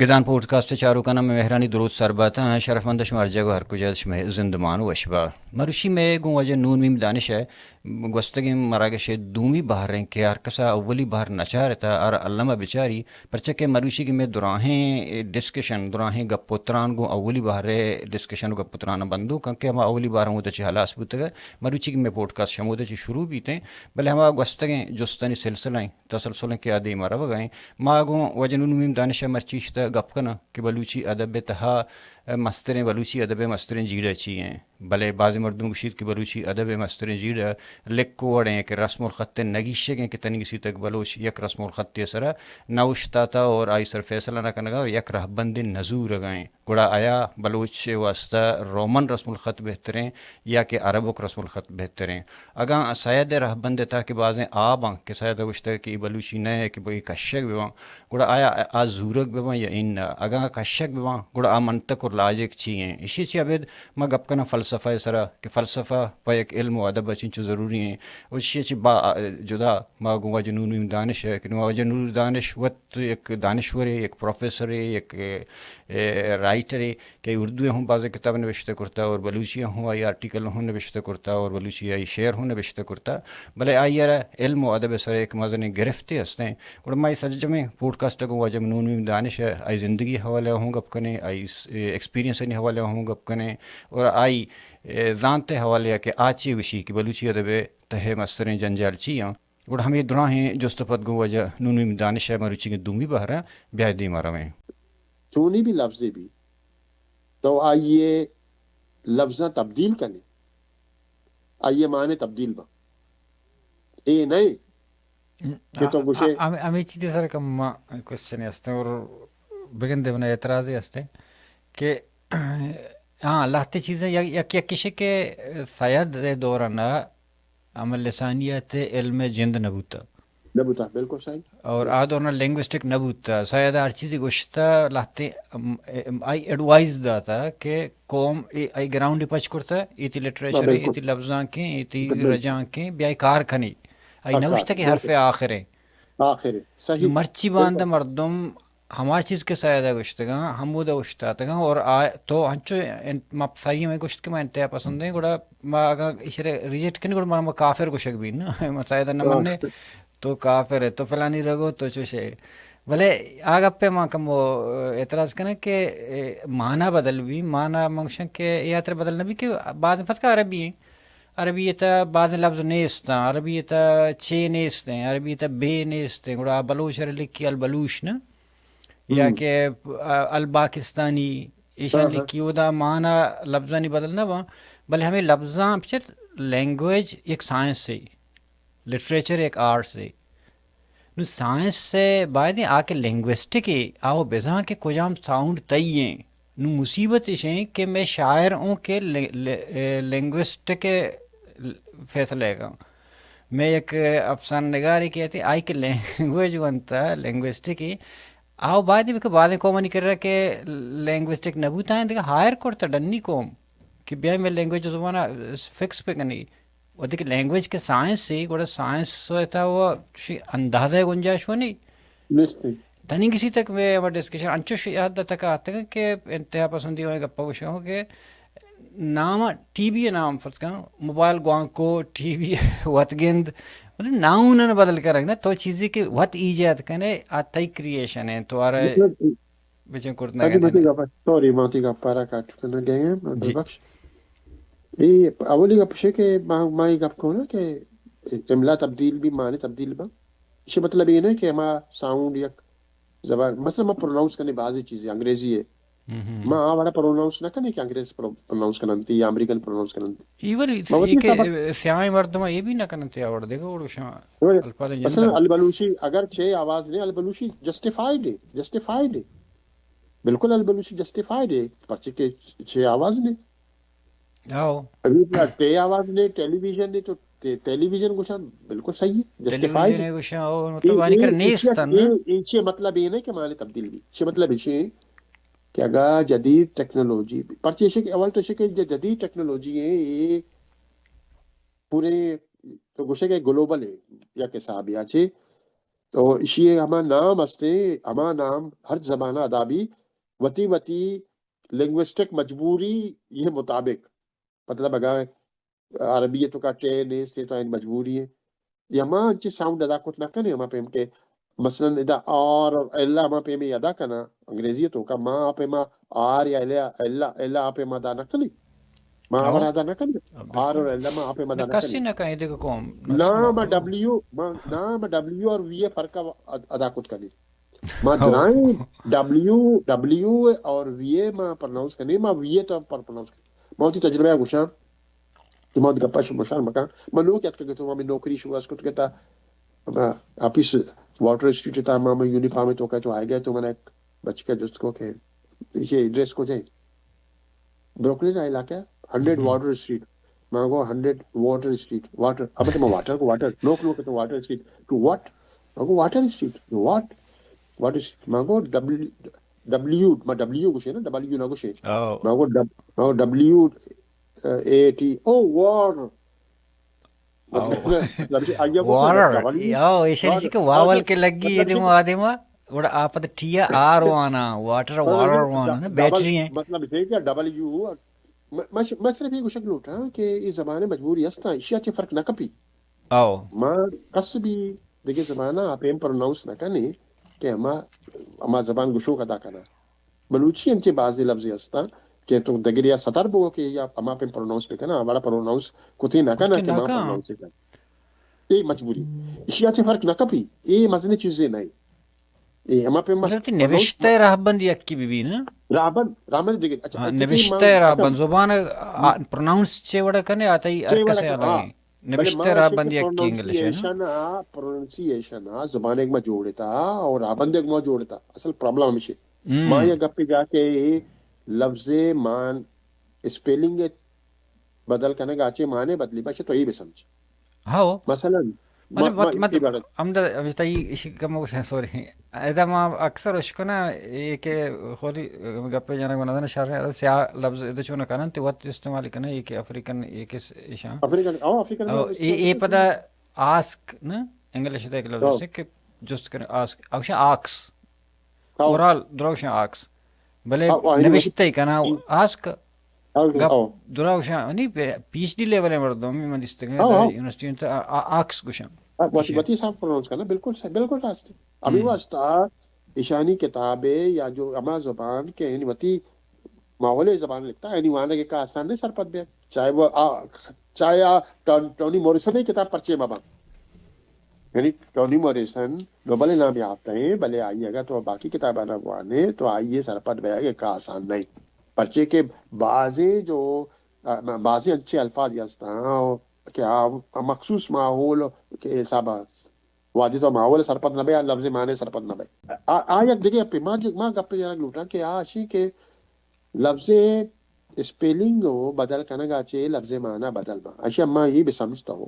گدان پوڈکاسٹ ءِ چاروکاناں مئے مہرانی دروت سر بات اَنت۔ شرفمند شما ہر جاگہ و ہر کجا شمئے زندمان وش با۔ مروچی مئے گوں واجہ نون میم دانش ءِ گوستگیں مراگش ءِ دومی بہر اِنت کہ ہر کس ءَ اولی بہر نہ چارتہ، ہر الم ءَ بچاری، پرچا کہ مروچی کہ مئے دراہیں ڈسکشن، دراہیں گپ و تران گوں اولی بہر ءِ ڈسکشن و گپ و تران ءَ بندوک اَنت کہ ہما اولی بہر ہمودا چہ ہلاس بوتگ ءُ مروچی کہ مئے پوڈکاسٹ ہمودا چہ شروع بیت اِنت، بلے ہما گوستگیں جستانی سلسلہ اِنت، تسلسل اِنت کہ آ دیم ءَ روگ ءَ اِنت۔ ما گوں واجہ نون میم دانش ءَ مرچی اشتہ گپ کناں کہ بلوچی ادب ءِ تہا مستریں، بلوچی ادب ءِ مستریں جیڑہ چی اِنت؟ بلے بازیں مردم گوشیت کہ بلوچی ادب ءِ مستریں جیڑہ لک و وڑ اِنت کہ رسم الخط ءِ نہ گیشگ اِنت کہ تنیگہ سیتک بلوچ یک رسم الخطے ءِ سرا نہ اوشتاتہ اور آئی سر فیصلہ نہ کنگ ءَ اور یک رہبندے نہ زورگ ءَ اِنت۔ گڑا آیا بلوچ ءِ واستہ رومن رسم الخط بہتر اِنت یا کہ عربک رسم الخط بہتر اِنت؟ اگاں سید ءِ رہبند ءِ تہا کہ بازیں آب اَنت کہ سید ءَ گوشتگ کہ اے بلوچی نہ اِنت کہ اے کشگ بہ بنت، گڑا آیا آ زورگ بہ بنت یا اناں؟ اگاں کشگ بہ بنت، گڑا آ منطق و لاجک چی اِنت؟ ایشی ءَ چہ ابید ما گپ کناں فلسفہ ءِ سرا کہ فلسفہ پہ یک علم و ادب ءَ چنچو ضروری اِنت۔ و ایشی ءَ چہ با-، جدا ما گوں واجہ نون میم دانش ءَ کہ نوں واجہ نون دانش وت یک دانشورے، یک پروفیسرے، یک، اے، رائٹرے کہ اردو ءَ ہم بازیں کتاب نبشتہ کرتہ اور بلوچی ءَ ہم آئی آرٹیکل ہم نبشتہ کرتہ اور بلوچی ءَ آئی شعر ہم نبشتہ کرتہ، بلے آئی ءَ را علم و ادب ءِ سرا یک مزنیں گرفتے ہستیں۔ گڑا ما اے سرجمیں پوڈکاسٹ ءَ گوں واجہ نون میم دانش ءَ آئی زندگی ءِ حوالہ ءَ ہم گپ کنیں، آئی س-، اے، ایکسپیرینسانی حوالہ ءَ ہم گپ کنیں اور آئی، اے، زانت ءِ حوالہ ءَ کہ آ چی گوشی کہ بلوچی ادب ءِ تہ ءَ مستریں جنجال چی اَنت۔ گڑا ہمے دراہیں جست ءَ پد گوں واجہ نون میم دانش ءَ مروچیگیں دومی بہر ءَ بیا دیم ءَ رویں۔ چونی بھی لفظے بی تو آئی ءِ لفظاں تبدیل کنے، آئی ءِ معنی تبدیل بنت۔ اے نہ اِنت کہ تو گوشے۔ ہمے، ہمے چیز ءِ سرا کم کوشچن ہستیں اور بگندے منا اعتراضے ہستیں کہ ہاں، لہتے چیزاں یک، یک، یک ایش کہ سید ءِ دوران ءَ ہمے لسانیات ءِ علم ءِ جند نہ بوتہ۔ نہ بوتہ، بالکل صحیح۔ اور آ دوران لنگوسٹک نہ بوتہ۔ سید ءَ ہر چیزے گوشتہ، لہتے، ام، ام، آئی ایڈوائز داتہ کہ قوم اے، آئی گراؤنڈ پچ کرتہ، ایتی لٹریچر، ہاں، بالکل۔ ایتی لبزانک ایں، ایتی بالکل۔ رجانک ایں، بیائے کار کنی۔ آئی نہ گوشتہ کہ حرف آخر ایں۔ آخر ایں، صحیح۔ مرچی باندہ بالکل۔ مردم ہما چیز کہ سید ءَ گوشتگاں، ہمودا اوشتاتگاں اور آ، تو انچو انت-، ما ساری ہمے گوشت کہ ما انتہا پسند ایں، گڑا ما اگاں ایشرا ریجیکٹ کنیں، گڑا ما، ما کافر گوشگ بین نا۔ ما سید ءَ نہ منیں، تو کافر ئے، تو فلانی رگو، تو چوشے۔ بلے آ گپ ءَ ما کمو اعتراض کناں کہ، اے، مانا بدل بی، مانا من گوشاں کہ اے ہاترا بدل نہ بی کہ بعد فتکا عربی ایں۔ عربی ءِ تہ بازیں لبز نیست اَنت، عربی ءِ تہ چے نیست ایں، عربی ءِ تہ بے نیست ایں، گڑا بلوچ ءَ را لکھی البلوش نہ؟ یا کہ، آ، الباکستانی، ایشاں لکھی، اودا مانا لبزانی بدل نہ باں، بلے ہمے لبزاں پچر لینگویج یک سائنسے، لٹریچر یک آرٹسے۔ نوں سائنس ءَ باید ایں آ کہ لنگوسٹک ءَ آ بزاں کہ کجام ساؤنڈ تئی ایں۔ نوں مصیبت ایش ایں کہ مئے شاعر اوں کہ لے-، لے-، اے، لنگوسٹک ءِ فیصلہ ءَ کن۔ مئے یک افسانہ نگارے کہ اتیں، آئی کہ لینگویج ونتہ، لنگوسٹک ءَ، آ باید ایں کہ بازیں قومانی کرا کہ لنگوسٹک نہ بوتہ ایں، دگہ ہائر کرتہ ڈنی قوم کہ بیائے مئے لینگویج زبان ءَ فکس بکنی۔ وھدے کہ لینگویج کہ سائنس ایں، گڑا سائنس ءِ تہ ءَ چوشیں اندازہ ءِ گنجائش ونی۔ نیست۔ تنی کسی تک مئے ہما ڈسکشن انچوش اے حد تک آتگ کہ انتہا پسندی ہمے گپ ءَ گوشگ کہ نام ءَ ٹی وی ءِ نام فرض کن، موبائل گوانکو، ٹی وی وت گند، مطلب ناؤن ءَ بدل کنگ نہ، تو چیزے کہ وت ایجاد کنے، آ تئی کریئیشن ایں، تو آرا بچن کرت نہ اگہ کنئے۔ متی گپ، سوری، متی گپ ءَ را کٹ کنگ ءَ ایں، جی۔ ببخش۔ اے اولی گپ ایش کہ ما، ما اے گپ کناں کہ املا تبدیل بی، معنی تبدیل با۔ ایشی مطلب اے نہ کہ ہما ساؤنڈ یک زبان، مثلاً ما پروناؤنس کنیں بازیں چیزے انگریزی ءَ۔ ہم، ہم۔ ما آ وڑا پروناؤنس نہ کنیں کہ انگریز پرو-، پروناؤنس کننتی یا امریکن پروناؤنس کننتی۔ ایون ما وتی کہ حساب ءَ سیاہیں مردم اے بھی نہ کننتی آ وڑا دگہ وڑ گوشاں۔ الفاظ جند مثلاً البلوشی اگر چھ آواز نے، البلوشی جسٹیفائیڈ ہے، جسٹیفائیڈ ہے۔ بالکل البلوشی جسٹیفائیڈ ہے، پرچے کہ چھ آواز نے۔ ہاؤ۔ ابھی ٹے آواز نے، ٹیلی ویژن نے تو ٹے-، ٹیلی ویژن گوشان بالکل صحیح ہے، ٹیلی جسٹیفائیڈ ویژن ہے۔ گوشان، او، مطلب، اے، آنی کر اے، نیست اے، نا۔ اے، اے چے مطلب اے نہ کہ معنی تبدیل بی۔ چے مطلب اے کہ اگا جدید ٹیکنالوجی بی، پرچے ایش کہ اول تو ایش کہ جدید ٹیکنالوجی ہے، اے پورے تو گوشے کہ گلوبل ہے، یک حساب یا چے تو ایشی ءِ ہما نام ہستیں، ہما نام ہر زبان ءَ ادا بی، وتی وتی لنگوسٹک مجبوری ءِ مطابق، مطلب اگاں عربی ءِ توکا ٹے نیست تو آئی مجبوری ایں۔ یا ما انچیں ساؤنڈ ادا کت نہ کنیں، ہما پیم کہ مثلاً ادا آر اور ایل ہما پیم ادا کناں، انگریزی ءِ توکا ما آ پیما آر یا ایل، ایل، ایل آ پیما ادا نہ کنیں۔ ما او۔ آوار ادا نہ کنیں۔ آ، بالکل۔ آر اور ایل ما آ پیما ادا نہ کسی کنیں۔ نہ کہیں دیگہ قوم۔ نہ، ما ڈبلیو، ما، نہ، ما ڈبلیو اور وی ءِ فرق اد-، ادا کت کنیں۔ ما او۔ درائیں ڈبلیو، ڈبلیو اور وی ءَ ما پروناؤنس کنیں، ما وی ءِ تو پر پروناؤنس کنیں۔ ما وتی تجربہ ءَ گوشاں کہ ما وتی گپا شما شر مکاں۔ ما نوک اتکگ اتوں، ما ہمے نوکری شروع کت کہ تا، ما آفیس واٹر اسٹریٹ تا، ما، ما یونیفارم توکا تو آئے گئے تو من ایک بچکے جست کو کہ یہ ایڈریس کجا ایں؟ بروکلن ءِ علاقہ، ہنڈریڈ ہم۔ Water street. ما گو ہنڈریڈ واٹر اسٹریٹ، واٹر۔ اب تو ما واٹر کو واٹر، نوک نوک تو واٹر اسٹریٹ۔ To what? ما گو water street. To what? Water street. ما گو ڈبلیو، ڈبلیو، ما ڈبلیو گوشے نا، ڈبلیو نہ گوشے۔ او۔ ما گو ڈب-، ما گو ڈبلیو، اے ٹی، او، وار۔ او۔ مطلب، مطلب، آئی ءَ گوشت وارر۔ ڈبلیو۔ او، ایشانی وارر۔ چی کہ واول آ، کے لگی، مطلب، اے دیما، آ دیما، وڑا آ پد ٹی ءَ آر وانا، واٹر، ہاں، وارر وانا، نا، ڈبل، بیٹری ہیں۔ مطلب، یہ کہ ڈبلیو، م-، مش-، میں صرف یہ گوشگ لوٹاں کہ یہ زبان مجبوری ہستا، ایشی ءَ چہ فرق نہ کپی۔ او۔ ما کس بھی دگہ زبان ءَ آ پیم پروناؤنس نہ کنیں کہ ہما، ہما زبان گوشوک ادا کناں۔ بلوچی انچیں بازیں لبزے ہستاں کہ تو دگرے ءَ ستر بگو کہ یا ہما پیم پروناؤنس بکناں، آ وڑا پروناؤنس کتیں نہ کناں کتیں کہ نہ ما کناں۔ پروناؤنس کناں۔ اے مجبوری۔ ایشی ءَ چہ فرق نہ کپی۔ اے مزنیں چیزے نہ اے۔ اے ہما پیم مطلب، تئی پروناؤنس نبشتہ ءِ راہبند یکی بہ بی نا؟ راہبند، راہبند دگہ۔ اچھا، ہاں، اچھا، کہ ما، نبشتہ ءِ اچھا۔ راہبند، زبان ءِ، آ، پروناؤنس چے وڑا کنے، آ تئی ہر چے وڑا کسے کنے، الگ ہاں۔ ایں۔ بلے نبشتہ ما ءِ راہبند یکی انگلش ایں نا؟ پروننسیشن ءَ، پروننسیشن ءَ زبانیگ ما جوڑتا اور راہبندیگ ما جوڑتا۔ اصل پرابلم ہمیش ایں۔ ہم۔ ما یک گپے جا کہ لفظے مان اسپیلنگ ءِ بدل کنگ ءَ چہ مانے بدلی بچے تو اے بہ سمجھ۔ ہاؤ۔ مثلاً، مطلب، ما، ما، مت-، مت-، اے بارہ ہمدا، ہمدا تئی ایشی کم گوشاں، سوری۔ ادا ما اکثر اشکناں، اے کہ خوری گپے جنگ بنا دن شر، سیاہ لفظ ادا چون کنن، تو وقت استعمال کنن، اے کہ افریقن، اے کہ ایشاں۔ افریقن، او، افریقن او، لفظ اے، اے استعمال پدا آسک، نا؟ انگلش ءِ یک لفظ ہاؤ۔ است کہ جست کن، آسک، اوشا آکس۔ ہاؤ۔ اورال دروشاں آکس۔ بلے ہاؤ، آئی نبشتہ کناں ہم۔ آسک۔ ہاؤ، گپ ہاؤ۔ دروشاں، یعنی پی-، پی ایچ ڈی لیول ءِ مردم من دیستگاں ہاؤ، ہاؤ۔ یونیورسٹی ءَ آ-، آ-، آکس گوشاں۔ ہاں، وتی، ایشی۔ وتی صاحب پروناؤنس کناں، بالکل صحیح، بالکل راست ایں۔ ہمے ہم۔ واسطہ ایشانی کتابے یا جو ہما زبان کہ یعنی وتی ماحول ءِ زبان لکھتا، یعنی وانگ ءَ کہ آسان نہیں سرپد بے۔ چاہے وہ آ، چاہے آ ٹون-، ٹونی موریسن ءِ کتاب پرچے مہ باں۔ یعنی ٹونی موریسن نوبل انعام یافتہ ایں، بلے آئی اگاں تو باقی کتاباں نہ بوانے تو آئی ءِ سرپد بیگ ءَ کہ آسان نہیں۔ پرچے کہ بازیں جو، آ، بازیں انچیں الفاظ ہستاں کہ آ مخصوص ماحول کے حساب ءَ وہدے تو ماحول ءِ سرپد نہ بئے، آ لفظ ءِ معنی ءِ سرپد نہ بئے۔ آ، آ یک دگہ گپے، ما ج-، ما گپے جنگ لوٹاں کہ آ اشی کہ لفظ ءِ اسپیلنگ ءُ بدل کنگ ءَ چہ لفظ ءِ معنی بدل باں۔ اشی ما اے بہ سمجھتا ہو۔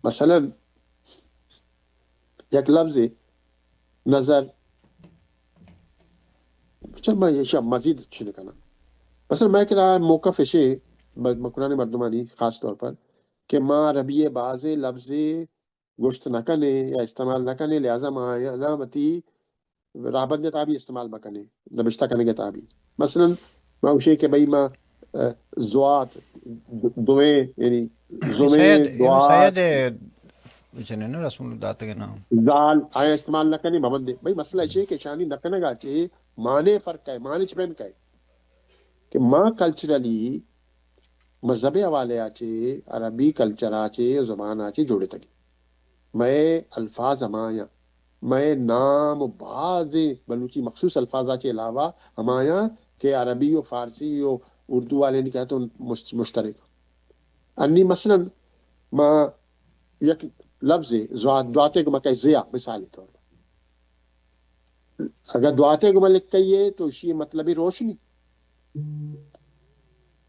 مثلاً یک لفظے نظر، چل ما اشی مزید چی کناں۔ مثلاً میں کرا موقف اشے م-، مکران مردمانی خاص طور پر کہ ما عربی ءِ بازیں لفظے گوشت نہ کنیں یا استعمال نہ کنیں، لہذا ما آیاں وتی راہبند ءِ تہا بھی استعمال مہ کنیں، نبشتہ کنگ ءِ تہا بھی۔ مثلاً، ما گوشیں کہ بھئی ما، ا، زوات، دو-، دوئیں، یعنی زمیں، سید، دوات۔ سید ءِ جنین رسول داتگ نام۔ زال، آیا استعمال نہ کنیں، مہ بندیں۔ بھئی مسئلہ ایش ایں کہ شانی نہ کنگ ءَ چہ معنی فرق ایں، معنی چہ بین کئے۔ کہ ما کلچرلی مذہب ءِ حوالے ءَ چہ عربی کلچر ءَ چہ زبان ءَ چہ جوڑتگیں۔ مئے الفاظ ہمایاں، مئے نام ءُ بازیں بلوچی مخصوص الفاظ ءَ چہ علاوہ ہمایاں کہ عربی ءُ فارسی ءُ اردو والے نی کہ تو مش-، مشترک۔ انی مثلاً ما یک لفظے زوا-، دواتیں گما کئے زیا، مثال طور پر۔ اگاں دواتیں گما لکھئے تو اشی مطلب روشنی۔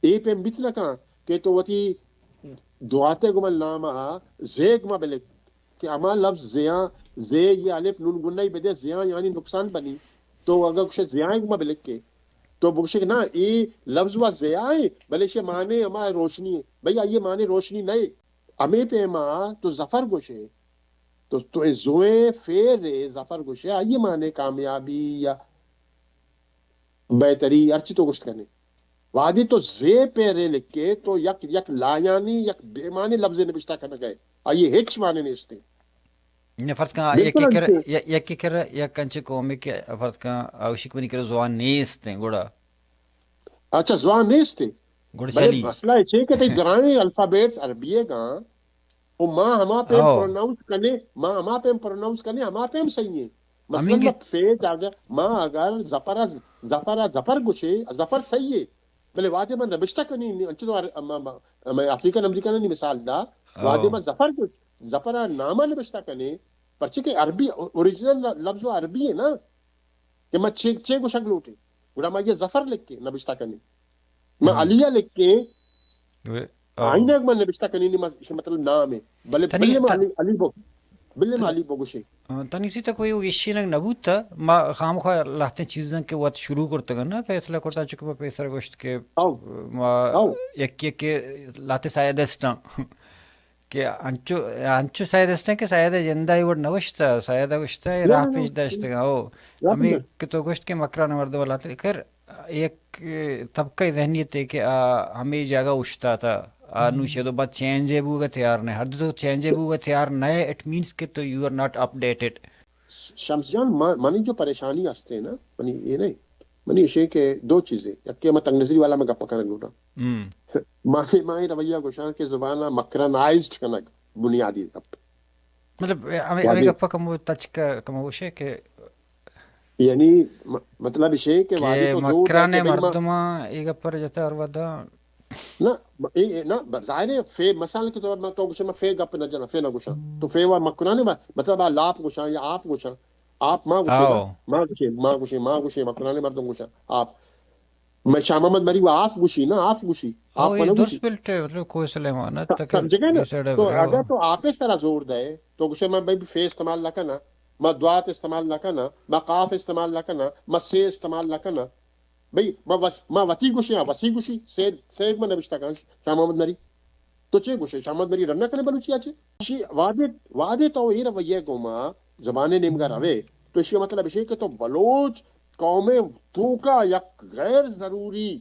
اے پیم بیت نہ کن کہ تو وتی دواتیں گما نام ءَ زے گما بلکھ کہ ہما لفظ زیاں، زے یہ الف نون گنہ بدے زیاں یعنی نقصان بنی۔ تو اگاں گوشے زیاں گما بلکھے تو بگوشے کہ نا، اے لفظ وا زیا ایں، بلے اشی معنی ہما روشنی ایں۔ بھئی، آئی معنی روشنی نہ ایں۔ ہمے پیما تو ظفر گوشے، تو تو اے زوئیں فعل ءَ ظفر گوشے، آئی ءِ معنی کامیابی یا بہتری، ہرچی تو گوشت کنے۔ وہدے تو زے پہ رے لکھے، تو یک، یک لایانی، یک بے معنی لفظے نبشتہ کنگ ءَ ئے۔ آئی ءِ ہچ معنی نیست۔ نہ، فرض کن، بالکل یکے کر، انچو۔ ی-، یکے کر، یک انچیں قومے کہ فرض کن، اوشی کہ منی کرا زبان نیست ایں، گڑا؟ اچھا، زبان نیست ایں۔ گڑا بلے چلی۔ مسئلہ اے چے کہ تئی درائیں الفابیٹس عربی ءَ گاں، او ما ہما پیم او۔ پروناؤنس کنے، ما ہما پیم پروناؤنس کنے، ہما پیم صحیح ایں۔ مثلاً ہمینگہ ما فے جاگہ، ما اگر ظفر از، ظفر از ظفر گوشے، ظفر صحیح ایں۔ بلے وہدے ما نبشتہ کنی، انچو تو ار-، ما، ما، ما افریقن امریکن ءِ مثال دا، او۔ وہدے ما ظفر گوش، ظفر ءِ نام ءَ نبشتہ کنی، پرچے کہ عربی، او-، اوریجنل لفظ و عربی ایں نا، کہ ما چے، چے گوشگ لوٹیں۔ گڑا ما یہ ظفر لکھیں، نبشتہ کنیں۔ ما ہم۔ علی ءَ لکھیں، وے، او۔ آئینگ ما نبشتہ کنیں، نی ما، مطلب نام ایں۔ بلے، تنی بلے ما ت-، علی، علی بو-، بلے ما علی بگوشیں۔ آ، تنی سی تک کوئی ایشی نہ، نہ بوتا۔ ما خامخواہ لہتیں چیزاں کہ وت شروع کرتگ نا، فیصلہ کرتا، چونکہ ما پیسر گوشت کہ او۔ ما او۔ یک یک لہتے سائیڈسٹاں۔ کہ انچو، انچو سید استیں کہ سید ءِ جند ءَ اے وڑ نہ گوشتہ، سید ءَ گوشتہ، اے نہ، راہ نہ، نہ۔ پیش داشتگ۔ او، راہ ہمے پیش۔ کہ تو گوشت کہ مکران ءِ مردم ءَ لہتے، خیر، یک طبقہ ذہنیت ایں کہ آ ہمے جاگہ اوشتاتہ، آ نوں شد و بعد چینج ءِ بوگ ءَ تیار نہ ایں۔ ہر دو تو چینج ءِ بوگ ءَ تیار نہ ئے، اٹ مینز کہ تو you are not updated۔ شمس جان، ما-، منی جو پریشانی ہستے نا، منی اے نہیں، منی ایشی کہ دو چیزیں، یکے ما تنگ نظری والا میں گپ کنگ لوٹاں۔ ہم۔ ما، ما اے رویہ گوشاں کہ زبان ءَ مکرانائزڈ کنگ بنیادی گپ۔ مطلب، ہمے، ہمے واجہ۔ گپ ءَ کمو تچک ءَ کمو گوشے کہ یعنی م-، مطلب ایشی کہ کہ واجہ تو زور مکران دے کہ بھئی ما مردماں اے گپ پر جتا ہر ودا۔ نہ، م-، اے، اے، نہ، ب-، ظاہر ایں، فے، مثال کے طور پر تو گوشے ما فے گپ نہ جنا، فے نہ گوشاں۔ تو فے وا مکران ءِ ما-، مطلب آ لاپ گوشاں یا آپ گوشاں۔ آپ ما گوشے نا، آؤ۔ ما گوشے، ما گوشے، ما گوشے، مکران ءِ مردم گوشاں۔ آپ۔ میں شاہ محمد مری و آف گوشی نا، آف گوشی۔ آؤ، آپ اے نہ گوشی۔ درست بلٹے، مطلب کوہ سلیمان نا، س-، تک سمجھگے نا؟ اے سائیڈ ءَ تو برو۔ اگر تو آپ ءِ سرا زور دے، تو گوشے ما بھئی فے استعمال نہ کنا، ما دوات استعمال نہ کنا، ما قاف استعمال نہ کنا، ما سے استعمال نہ کنا۔ بھئی، ما وس-، ما وتی گوشے، ہاں، وسی گوشی، سے، سے ما نبشتہ کن، شاہ محمد مری۔ تو چے گوشے؟ شاہ محمد مری رنہ کنے بلوچی ءَ چے؟ شی وادے، وادے تو اے رویہ گوما زبان ءِ نیمگا روے، تو اشی مطلب اشی کہ تو بلوچ قوم ءِ توکا یک غیر ضروری،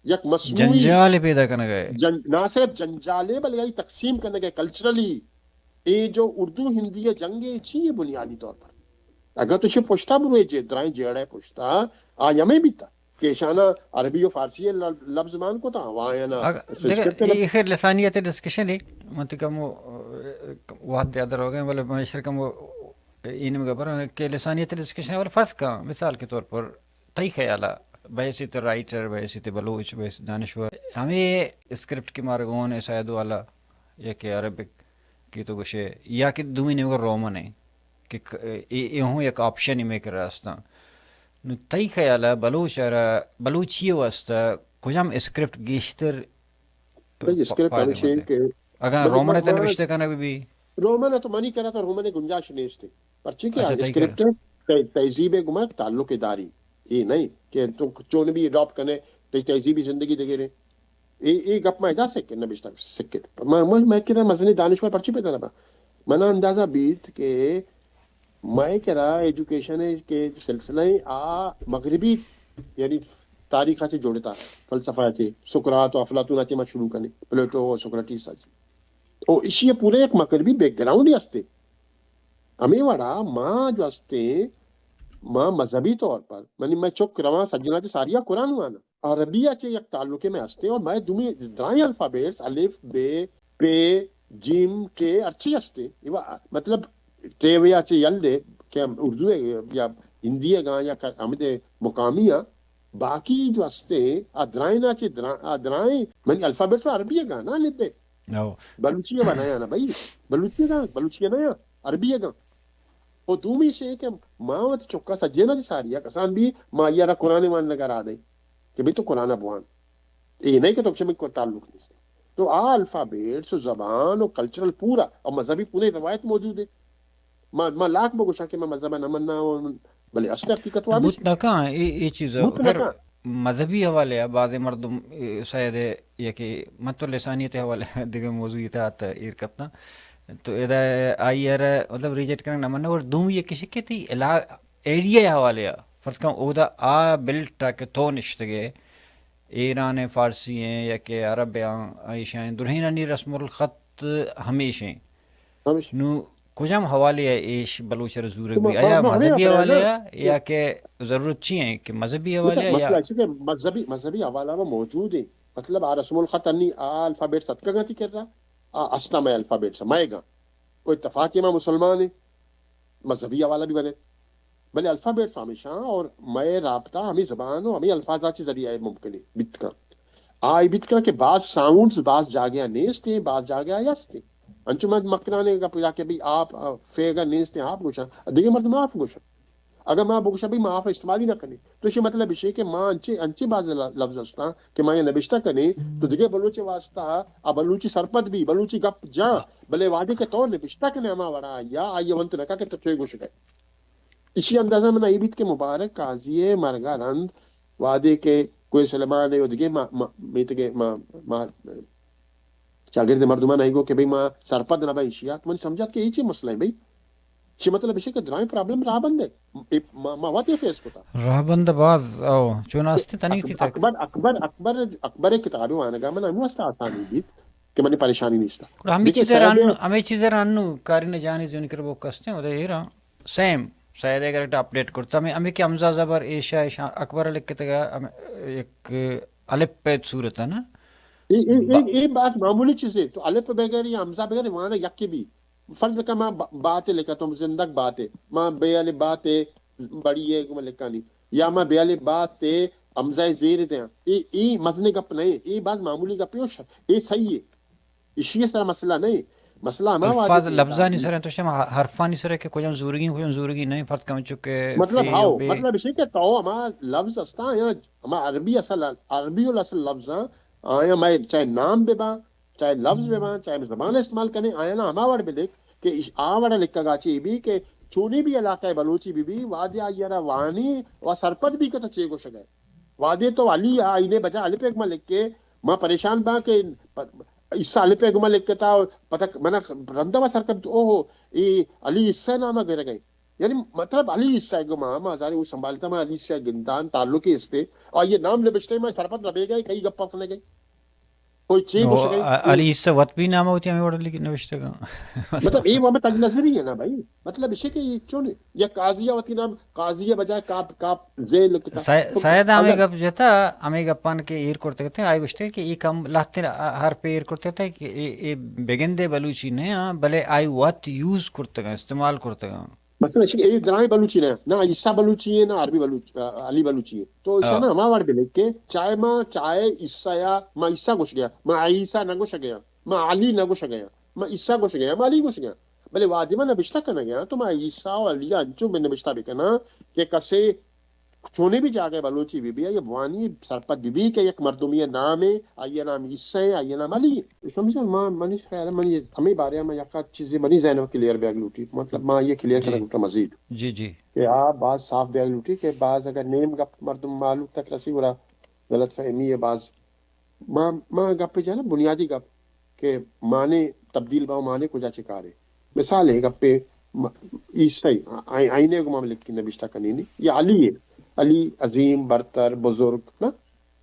یک مصنوعی جنجال پیدا کنگ ءَ۔ جن-، نہ صرف جنجال ءَ، بلکہ آئی تقسیم کنگ ءَ کلچرلی۔ اے جو اردو ہندی ءِ جنگ ءَ، چی ایں بنیادی طور پر؟ اگر تو چہ پشتا بروے، جے درائیں جیڑہ ءِ پشتا، آ یمے بیتا کہ ایشانا عربی و فارسی ءِ ل-، لفظ مان کتا، و آیانا اگ-، دگہ سنسکرت ءِ لفظ۔ اے خیر لسانیت ءِ ڈسکشن ایں، من تو کمو، ا، وہد زیادہ روگ ءَ، بلے من اشر کمو اے نیمگا براں کہ لسانیت ءِ ڈسکشن ءَ، بلے فرض کن مثال کے طور پر تئی خیال ءَ بحیثیت رائٹر، بحیثیت بلوچ، بحیثیت دانشور، ہمے اسکرپٹ کہ مارا گون ایں سید والا یا کہ عربک کہ تو گوشے، یا کہ دومی نیمگا رومن ایں کہ ک-، اے، اے ہوں یک آپشن ایں مئے کرا استاں۔ نو تئی خیال ءَ بلوچ ءَ را، بلوچی ءِ واستہ کجام اسکرپٹ گیشتر بھئی، پ-، اسکرپٹ پائدہ ہمیش ایں مند ایں؟ کہ اگاں بھئی، رومن ءَ ما، تہ ما نبشتہ کنگ بہ بی؟ رومن ءَ تو منی کرا تو رومن ءِ گنجائش نیست ایں۔ پرچے کہ اچھا، آ تئی کرا۔ اسکرپٹ تہ-، تہذیب ءِ گوما تعلق داری۔ اے نہ ایں کہ تو چون بی اڈاپٹ کنے، تئی تہذیبی زندگی دگرے۔ اے، اے گپ ما ادا سکیں، نبشتہ سکیں۔ ما، ما، مئے کرا مزنیں دانشور پرچے پیدا نہ باں؟ منا اندازہ بیت کہ مئے کرا ایجوکیشن ءِ کہ سلسلہ ایں، آ مغربی، یعنی تاریخ ءَ چہ جوڑتا، فلسفہ ءَ چہ، سقراط و افلاطون ءَ چہ ما شروع کنیں، پلیٹو و سوکریٹس ءَ چہ۔ او ایشی ءِ پورا یک مغربی بیک گراؤنڈ ہستے۔ ہمے وڑا ما جو ہستیں، ما مذہبی طور پر، منی مئے چک رواں سجنا چہ ساریا قرآن وانا۔ عربی ءَ چہ یک تعلقے مئے ہستیں اور مئے دومی درائیں الفابیٹس، الف، بے، پے، جیم، ٹے، ہرچی ہستیں۔ ایوا-، مطلب، ٹے وے ءَ چہ یل دے کہ اردو ءَ یا ہندی ءَ گاں یا ک-، ہمدے مقامی ءَ، باقی جو ہستیں، آ درائیں ءَ چہ درا-، آ درائیں، منی الفابیٹس عربی ءَ گاں نا، الف بے۔ او۔ بلوچی ءَ نہ آں نا بھئی، بلوچی ءَ گاں، بلوچی ءَ نہ آں، عربی ءَ گاں۔ و دومی ایش ایں کہ ما وتی چکا سجینا چہ ساریا کسان بی، ما آئی ءَ را قرآن وانگ ءَ را دئیں کہ بھئی تو قرآن ءَ بوان۔ اے نہ ایں کہ تو گشے منی تعلق نیست۔ تو آ الفابیٹس و زبان و کلچرل پورا و مذہبی پورے روایت موجود ایں۔ ما، ما لاکھ بگوشاں کہ ما مذہب ءَ نہ مناں، بلے اصل حقیقت وا ہمیش بوت نہ کن، اے، اے چیز بوت نہ خیر کن۔ مذہبی حوالے ءَ بعض مردم، اے، شاید اے کہ من تو لسانیت حوالے ءَ دگہ موضوع ءِ تحت ایر کپتاں۔ تو ادا آئی ءَ را مطلب ریجیکٹ کنگ نہ منّ، اور دومی یک اِش کہ تئی علا-، ایریا ءِ حوالے ءَ، فرض کن اودا آ بیلٹ ءَ کہ تو نشتگ ئے، ایران ءِ فارسی ایں یا کہ عرب ایں، ایشاں درہینانی رسم الخط ہمیش ایں۔ ہمیش۔ نوں کجام حوالے ءَ ایش بلوچ ءَ را زورگ تو ما-، بی؟ ما-، آیا ما ہمے مذہبی حوالے ءَ، حوالے ءَ یا کہ ضرورت چی ایں کہ مذہبی حوالے مطلب، ءَ یا؟ مسئلہ ایش کہ مذہبی، مذہبی حوالہ ما موجود ایں۔ مطلب، آ رسم الخط انی آ الفابیٹس اتکگ اَنت تئی کرّا، آ استاں مئے الفابیٹس، مئیگاں۔ او اتفاق ایں ما مسلمان ایں، مذہبی حوالہ بی بنے۔ بلے الفابیٹس ہمیش اَنت اور مئے رابطہ ہمے زبان و ہمے الفاظ ءِ چہ ذریعہ ءَ ممکن ایں بیت کنت۔ آ اے بیت کنت کہ باز ساؤنڈز باز جاگہ ءَ نیست ایں، باز جاگہ ءَ است ایں۔ انچو من مکران ءِ گپ ءَ کہ بھئی آپ، آ، فیگ ءَ نیست ایں، آپ گوشاں، دگہ مردم آف گوشاں۔ اگاں ما بگوشاں بھئی ما آف ءَ استعمال ہی نہ کنیں، تو ایشی مطلب ایش کہ ما انچیں، انچیں باز ل-، لفظ استاں کہ ما آیاں نبشتہ کنیں، تو دگہ بلوچ ءِ واسطہ آ بلوچی سرپد بی، بلوچی گپ جاں، بلے وہدے کہ تو نبشتہ کنے ہما وڑا یا آئی ءَ ونت نہ کن کہ تو چے گوشگ ئے۔ ایشی اندازہ من ءَ اے بیت کہ مبارک قاضی ءِ مرگ ءَ رند وہدے کہ کوہ سلیمان ءِ و دگہ ما، ما، میتگ ءِ ما، ما، چاگرد ءِ مردماں ءَ گو کہ بھئی ما سرپد نہ باں ایشی ءَ، تو منی سمجھ ءَ اتک کہ اے چے مسئلہ ایں بھئی؟ ایشی مطلب ایش کہ درائیں پرابلم راہبند ءِ۔ اے ما، ما وت اے فیس کتا۔ راہبند باز، او، چون است تنی تھی تک۔ اکبر، اکبر، اکبر، اکبر ءِ کتاب ءِ وانگ ءَ من ہمے واسطہ آسانی بیت کہ منی پریشانی نیست۔ گڑا ہمے چیز ءَ را انو، ہمے چیز ءَ را انو کاری نہ جانی زیون کر بو کستیں، اودے ایران سیم، سید ءِ کریکٹ اپڈیٹ کرتا۔ ہمے، ہمے کہ ہمزہ زبر ایشا، ایشا اکبر ءَ لکھتگ ءَ، ہمے یک الف ءِ صورت ءَ نا۔ اے، اے، اے، با- اے باز معمولی چیزے۔ تو الف بغیر یا ہمزہ بغیر وانگ یکے بی۔ فرض بکن ما با-، باتے لکھتوں، زندگ باتے۔ ما بے الف باتے بڑی ءِ گوما لکھانی۔ یا ما بے الف باتے ہمزہ ءِ زیر دیاں۔ اے، اے مزنیں گپ نہ ایں۔ اے باز معمولی گپے، اے صحیح ایں۔ ایشی ءِ سرا مسئلہ نہ ایں۔ مسئلہ ہما وہدے الفاظ کہ لبزانی سرا، تو شما حرفانی سرا کہ کجام زورگی، کجام زورگی نہ ایں، فرض کن چو کہ مطلب، فی ہاؤ، و بے۔ مطلب ایش کہ تو ہما لفظ استاں یا ہما عربی اصل، عربی الاصل لفظاں، آیاں مئے چاہے نام بہ باں، چاہے لفظ بہ باں، چاہے زبان استعمال کنیں، آیاں ہما وڑ بہ لکھ کہ ایش-، آ وڑ لکھگ ءَ چہ اے بی کہ چونیں بھی علاقہ ءِ بلوچے بہ بی، وہدے آئی ءَ را وانی و سرپد بی کہ تو چے گوشگ ئے۔ وہدے تو علی ءَ آئی ءِ بجا الف ءِ گوما لکھے، ما پریشان باں کہ پ-، عیسیٰ الف ءِ گوما لکھتا، پتہ ک-، من رندا ما سرپد، اوہو، اے علی عیسیٰ ءِ نام ءَ گرگ ءَ۔ یعنی مطلب علی عیسیٰ ءِ گوما ما زانیں، او سنبھالتا، ما علی عیسیٰ ءِ گندان تعلقے است ایں۔ آئی ءِ نام نبشتہ ایں، ما سرپد نہ بیگ ءَ ایں، کئی گپ ءَ کنگ ءَ ایں۔ کوئی چے او، گوشگ ءَ ایں؟ ا-، علی عیسیٰ وت بھی نام ہوتی ہمیں وڑ لکھ-، نبشتہ کا۔ مطلب، اے وہمے تنگ نظری ایں نا بھائی۔ مطلب، ایشی کہ اے چون ایں؟ یک قاضی ءَ وتی نام، قاضی ءِ بجائے کاپ، کاپ زے لکھتا۔ سا-، تو سید ہمیں اگر گپ جتا، ہمیں گپان کہ ایر کرتے تھے، آئی گوشتے کہ اے کم لہتر حرف ایر کرتے تھے کہ اے، اے بگندے بلوچی نہ ایں، بلے آئی وت یوز کرتے گا، استعمال کرتے گا۔ مثلاً ایشی کہ اے درائیں بلوچی نہ، نہ عیسیٰ بلوچی ایں، نہ عربی بلوچ-، آ، علی بلوچی ایں۔ تو ایشاں آ۔ نا ہما وڑ بہ لکھے، چاہے ما، چاہے عیسیٰ یا، ما عیسیٰ گوشگ ءَ ایں، ما عیسیٰ نہ گوشگ ءَ ایں، ما علی نہ گوشگ ءَ ایں، ما عیسیٰ گوشگ ءَ ایں، ما علی گوشگ ءَ ایں۔ بلے وہدے ما نبشتہ کنگ ءَ ایں، تو ما عیسیٰ و علی ءَ انچو بہ نبشتہ بکناں کہ کسے چونیں بھی جاگہ بلوچے بہ بی، آئی ءَ بوانی سرپد بہ بی کہ یک مردمے ءِ نام ایں، آئی ءِ نام عیسیٰ ایں، آئی ءِ نام علی ایں۔ سمجھ ما، منی خیال ءَ منی ہمے بارے ءَ ما یک آدھ چیزے منی ذہن ءَ کلیئر بیگ لوٹی۔ مطلب، ما آئی ءَ کلیئر جی۔ کنگ لوٹاں مزید۔ جی، جی۔ کہ آ باز صاف بیگ لوٹی کہ باز اگر نیم گپ مردم معلوم تک رسی، گڑا غلط فہمی ءِ باز۔ ما، ما گپ جناں بنیادی گپ کہ معنی تبدیل باں، معنی کجا چہ کارے۔ مثال ایں گپے م-، عیسیٰ، آ-، آئی ءِ گوما لکھ نبشتہ کنینی۔ یا علی ایں، علی عظیم، برتر، بزرگ، نا؟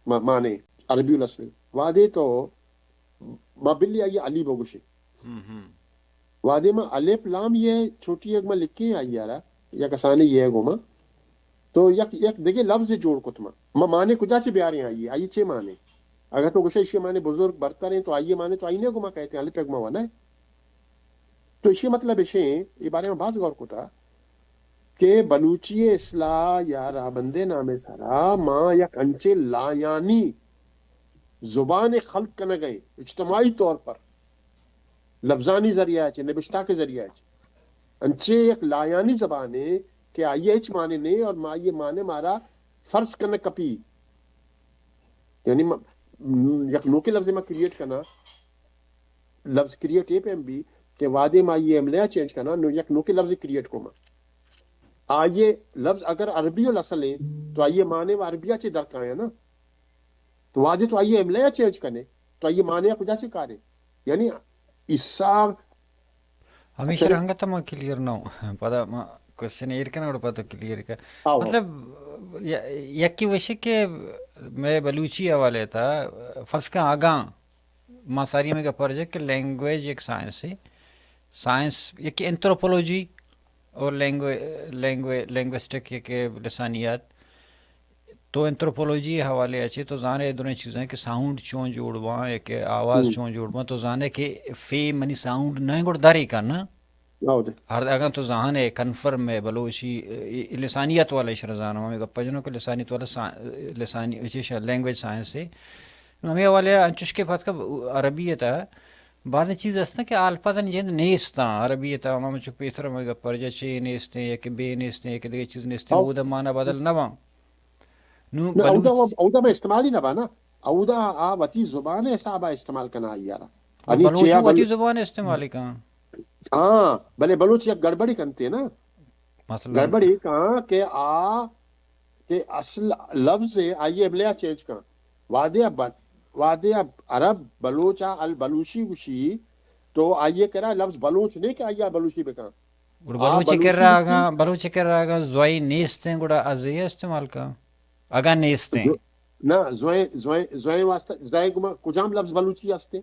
ما-، معنی عربی الاصل۔ وہدے تو ما بلی آئی ءَ علی بگوشیں۔ ہم، ہم۔ وہدے ما الف لام یے چھوٹی ءِ گوما لکھیں آئی ءَ را، یا کسانیں یے ءِ گوما، تو یک، یک دگہ لفظے جوڑ کت ما۔ ما معنی کجا چہ بیاریں آئی ءِ؟ آئی ءِ چے معنی؟ اگر تو گوشے ایشی ءِ معنی بزرگ برتر ایں، تو آئی ءِ معنی تو آئی ءِ گوما کئیت ایں، الف ءِ گوما وَ نہ۔ تو ایشی ءِ مطلب ایش ایں، اے بارے ءَ ما باز غور کتا کہ بلوچی ءِ اصلاح یا راہبند ءِ نام ءِ سرا ما یک انچیں لایانی زبانے خلق کنگ ءَ ایں، اجتماعی طور پر لبزانی ذریعہ ءَ چہ، نبشتہ کے ذریعہ ءَ چہ، انچیں یک لایانی زبانے کہ آئی ءِ ہچ معنی نہ ایں اور ما آئی ءِ معنی مارا فرض کنگ کپی۔ یعنی ما، یک نوکیں لفظے ما کریئیٹ کناں، لفظ کریئیٹ اے پیم بی کہ وہدے ما آئی ءِ املا ءَ چینج کناں، نو یک نوکیں لفظے کریئیٹ کو ما۔ آئی ءِ لفظ اگر عربی الاصل ایں، تو آئی ءِ معنی و عربی ءَ چہ در کایاں نا۔ تو وہدے تو آئی ءِ املا ءَ چینج کنے، تو آئی ءِ معنی ءَ کجا چہ کارے؟ یعنی عیسیٰ ہمیشہ اصل رنگت ما کلیئر نہ ہوں۔ پدا ما کوشچن ایر کناں، گڑا پدا تو کلیئر کر۔ آؤ۔ مطلب، ی-، یکی وشی کہ میں بلوچی حوالے تھا، فرض کن اگاں ما ساری میں گپر جا کہ لینگویج ایک سائنس ہے، سائنس یک اینتھروپولوجی اور لینگوے-، لینگوے-، لینگوسٹک یک لسانیات۔ تو اینتھروپولوجی حوالے اچے تو زانے دریں چیزیں کہ ساؤنڈ چون جوڑ باں، یک آواز ہم۔ چون جوڑ باں، تو زانے کہ فیم منی ساؤنڈ نہ گڑ داری کن نا۔ How they. ہر اگاں تو زانے کنفرم ہے بلوچی، ای-، ای لسانیت والا اشرا زانو، ہمیں گپا جنو کہ لسانیت والا سا-، لسانی، وچی شا-، لینگویج سائنس ہے۔ ہمیں حوالے انچوش کہ پتک عربیت ہے، بعض چیز ہستن کہ الفاظ جند نیستاں، عربیت ہے، ہم چک پیسر ہمیں گپر جا چے نیستیں، یک بے نیستیں، یک دیگه چیز نیستیں، ہاؤ۔ او دا معنی بدل نہ باں۔ نو نہ، اودا بلوچ وہ، اودا میں استعمال ہی نہ بانا۔ اودا آ وتی زبان حساب استعمال کنا آئی یارا۔ انی بلوچی چیا وتی بل-، زبان استعمال کن۔ ہاں، بلے بلوچ یک گڑبڑی کنتے نا۔ مثلاً؟ گڑبڑی کن کہ آ، کہ اصل لفظ ہے، آئی ابلیا چینج کن۔ وادے اب، وادے اب عرب بلوچ آ البلوشی گوشی، تو آئی کرا لفظ بلوچ نہیں کہ آئی بلوشی بکن۔ گڑا آ بلوچ بلوچی کرا گوشی۔ اگاں، بلوچ کرا اگاں زوئی نیستیں، گڑا ازے استعمال کن۔ اگاں نیستیں۔ جو-، نہ، زوئیں، زوئیں، زوئیں واسطہ، زوئیں گما کجام لفظ بلوچی ہستے؟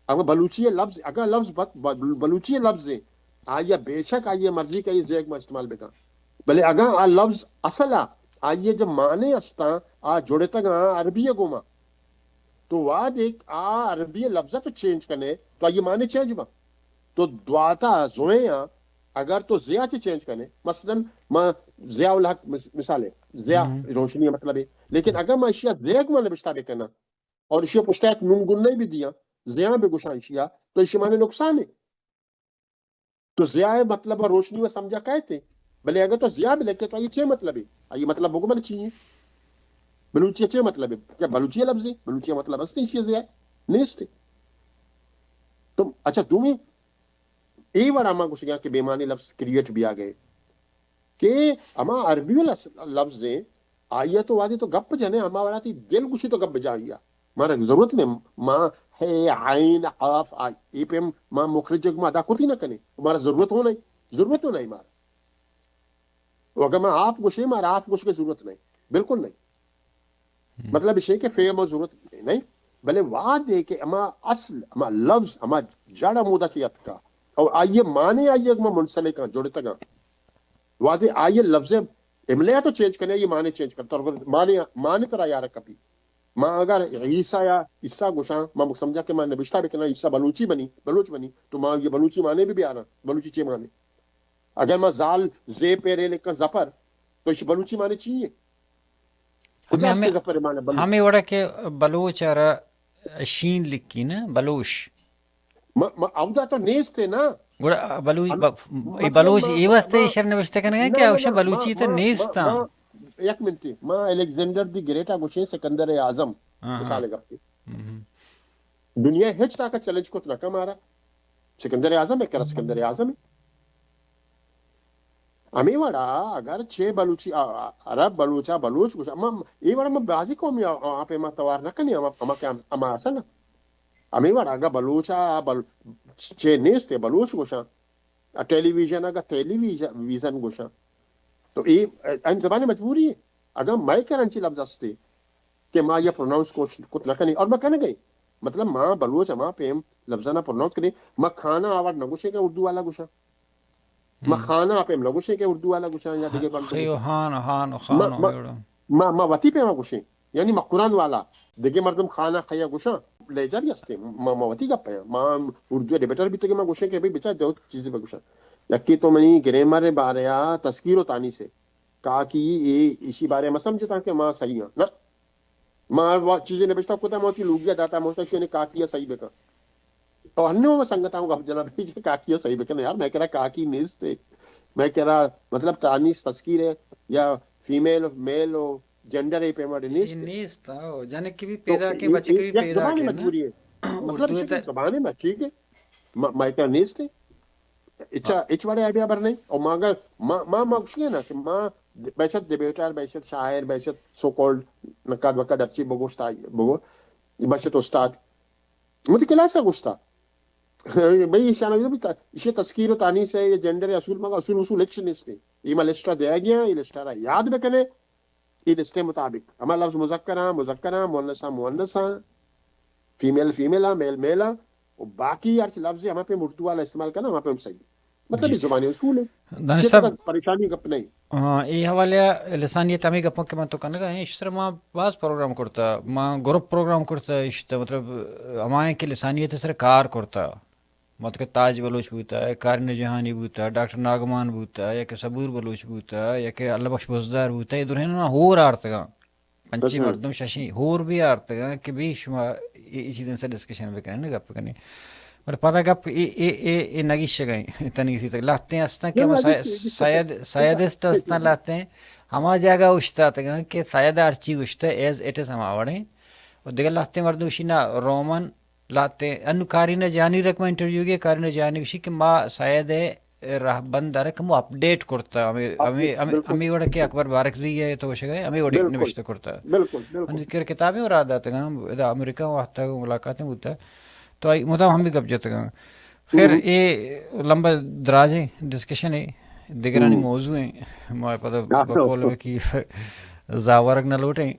اگاں بلوچی لفظ، اگاں لفظ بت-، بل-، بلوچی لفظ ہے، آئی بے شک آئی مرضی کا یہ زیگ ما استعمال بکن۔ بلے اگاں آ لفظ اصل آ، آئی جو معنی ہستاں، آ جڑتگاں عربی گما۔ تو واد ایک آ عربی لفظ تو چینج کنے، تو آئی معنی چینج با۔ تو دواتا زوئیں آ، اگر تو ضیاء چے چینج کنے، مثلاً ما ضیاء الحق مس-، مثال ہے، ضیاء ہم۔ روشنی ہے مطلب ہے، لیکن اگر ما اشیا ضیاء ما نبشتہ بکناں اور اشیا پشتا ایک نون گنہ بھی دیاں، ضیاء بگوشاں اشیا، تو اشی معنی نقصان ہے۔ تو ضیاء مطلب روشنی و سمجھا کہتے، بلے اگر تو ضیاء بھی لکھے تو یہ چے مطلب ہے؟ یہ مطلب بگو من چی ہے؟ بلوچی چے مطلب ہے؟ کیا بلوچی لفظ ہے؟ بلوچی مطلب ہستے اشیا ضیاء؟ نیست۔ تو اچھا دومی اے وڑا ما گوشگا کہ بے معنی لفظ کریئیٹ بیا گئے کہ ہما عربی لس-، لفظ ہیں، آئیا تو وادی تو گپ جنے، ہما وڑا تی دل گوشی تو گپ جائیا۔ مارا ضرورت نہیں، ما ہے عین قاف آ، اے پہ ما مخرج ما ادا کتی نہ کنے، مارا ضرورت ہو نہیں، ضرورت ہو نہیں مارا۔ و اگر ما آپ گوشے، مارا آپ گوش کے ضرورت نہیں، بالکل نہیں۔ ہم۔ مطلب اش کہ فعل ما ضرورت نہیں، بلے وہدے کہ ہما اصل، ہما لفظ، ہما جڑ ہمودا چہ اتکا، اور آئیے معنی آئیے ما منسلکاں، جڑتگاں۔ وہدے آئیے لفظ املیا تو چینج کنے، یہ معنی چینج کرتا، اور معنی، معنی ترا یار کپی۔ ما اگر عیسیٰ یا عیسیٰ گوشاں، ما سمجھا کہ ما نبشتہ بکناں، عیسیٰ بلوچی بنی، بلوچ بنی، تو ما یہ بلوچی معنی بھی بیاراں، بلوچی چے معنی؟ اگر ما زال زے پیرے لکھاں زپر، تو اش بلوچی معنی چی ہے؟ ہمیں، کجا ہمیں، است زپر معنی بلوچ؟ ہمیں وڑا کہ بلوچ ارا شین لکھی نا، بلوش۔ ما، ما، اودا تو نیست ہے نا۔ گڑا بلوچ، ہم، ب-، اے مثلاً بلوچ ما، اے واسطے ما، شر نوشتہ کنگا نہ، کہ نہ، اوشا نہ، بلوچی ما، تو ما، نیست ما، آں۔ ما، یک منٹ، ما الیگزینڈر دی گریٹ آ گوشیں سکندر اعظم، ہاں، ہاں۔ مثال گپتے۔ ہم۔ دنیا ہچ طاقت چیلنج کت نہ کن مارا۔ سکندر اعظم ہے، کرا سکندر اعظم ہے۔ ہمیں وڑا اگر چھ بلوچی، آ، آ، عرب بلوچا بلوچ گوش، اما اے وڑا ما بازی قومی آ، آ، پہ ما توار نہ کنی، اما، اما کہ ہم، اما اصل۔ ہمیں وڑا اگر بلوچا بل-، چھ نیست ہے، بلوچ گوشاں۔ آ، ٹیلی ویژن اگر ٹیلی ویژن، ویژن گوشاں۔ تو اے، ان زبان مجبوری ہے۔ اگر مئے کرنچی لفظ ہستے، کہ ما یہ پروناؤنس کوش کت نہ کنیں اور ما کنگ ء۔ مطلب ما بلوچ ہما پیم لفظانا پروناؤنس کنیں، ما کھانا آوڑ نہ گوشیں کہ اردو والا گوشاں۔ ما ہم۔ خانہ پیم نہ گوشیں کہ اردو والا گوشاں یا دگہ مردم خیو گوشاں۔ ہان، ہان و ما، خان ما، ہمے وڑا۔ ما، ما وتی پیما گوشیں۔ یعنی مکران والا دگہ مردم خانہ خیا گوشاں۔ لہجہ بھی ہستے۔ ما، ما وتی گپ ہے۔ ما اردو ڈیبیٹر بھی تو کہ ما گوشیں کہ بھئی بچار دو چیزیں بگوشاں۔ یکی تو منی گرامر بارے آ تذکیر و تانیث ہے۔ کاکی اے، ایشی بارے ما سمجھتاں کہ ما صحیح ہاں۔ نہ۔ ما وا-، چیزے نبشتہ کتا، ما وتی لوگیا داتا، ما گوشتا شینے کاکیا صحیح بکن۔ تو ہنو ما سنگتاں گپ جنا بھی کہ کاکیا صحیح بکن۔ یار، میں کرا کاکی نیست ہے۔ میں کرا، مطلب، تانیث تذکیر ہے یا فیمیل، میل و جینڈر ہے پیما نیست ہے۔ نیست، ہاں، جنک کی بھی تو پیدا کے، اے، بچے اے، کی بھی یک پیدا زبانی کے نا۔ مجبوری ہے۔ مطلب، اردو اسی تے- زبانی میں ٹھیک ہے۔ ما، میں کرا نیست ہے۔ اچھا، ہاں۔ ہچ وڑے آئیڈیا بر نہیں۔ اور ما اگر، ما، ما، ما گوشگے نا کہ ما بحیثیت ڈیبیٹر، بحیثیت شاعر، بحیثیت سو کالڈ نقاد وقاد ہرچی بگوشتا، بگو، بحیثیت استاد۔ مجھے کلاس ہے گوشتا۔ بھئی، ایشاں نہ بتا، ایشی تذکیر و تانیث ہے، یہ جینڈر اصول مگا، اصول اصول ہچ نیست۔ یہ ما لسٹ دیگا، یہ لسٹ را یاد بکنے، یہ لسٹ مطابق ہما لفظ مذکر ہاں، مذکر ہاں، مؤنث ہاں، مؤنث ہاں، فیمیل فیمیل ہاں، میل میل ہاں، و باقی ہر چی لفظ ہما پہ اردو والا استعمال کرنا، ہما پہ ہم صحیح۔ مطلب، جی۔ یہ زبانی اصول ہے۔ دانش صاحب، پریشانی گپ نہیں۔ ہاں، اے حوالہ لسانیت ہمیں گپوں کہ من تو کنگا ہیں، اس طرح ما باز پروگرام کرتا، ما گروپ پروگرام کرتا، اس طرح مطلب ہمائیں کہ لسانیت سر کار کرتا۔ مطلب کہ تاج بلوچ بوتا، یا کارین جہانی بوتا، ڈاکٹر ناگمان بوتا، یا کہ صبور بلوچ بوتا، یا کہ اللہ بخش بزدار بوتا، یہ درہن ہور آرتگاں۔ پنچیں مردم، ششیں ہور بھی آرتگاں کہ بھی شما اے، اے چیزیں سر ڈسکشن بکنیں، گپ بکنیں۔ بلے پدا گپ اے، اے، اے، اے نگیشگیں تنیسی تک لہتیں ہستاں کہ ہما سید، سید، سیدسٹ ہستاں لہتیں، ہما جاگہ اوشتاتگاں کہ سید ہرچی گوشتہ ایز اٹ از ہما وڑیں۔ و دگہ لہتیں مردم گوشی نا، رومن لہتیں، انو کارین جہانی رکھ ما انٹرویو گے، کارین جہانی گوشی کہ ما سید رہبند ء را کمو اپڈیٹ کرتا، ہمے، ہمے، ہمے، ہمے وڑ کہ اکبر بارکزئی ء تو گوشگ ء ہمے وڑ نبشتہ کرتا۔ من کہ کتابیں را داتگاں، ادا امریکہ وقت ملاقاتیں بوتا، تو آئی مدام ہمے گپ جتگاں۔ خیر، اے لمبا دراجیں ڈسکشن ہے، دگرانی موضوع ہیں، ما پتہ بقول میں کی زاورگ نہ لوٹیں۔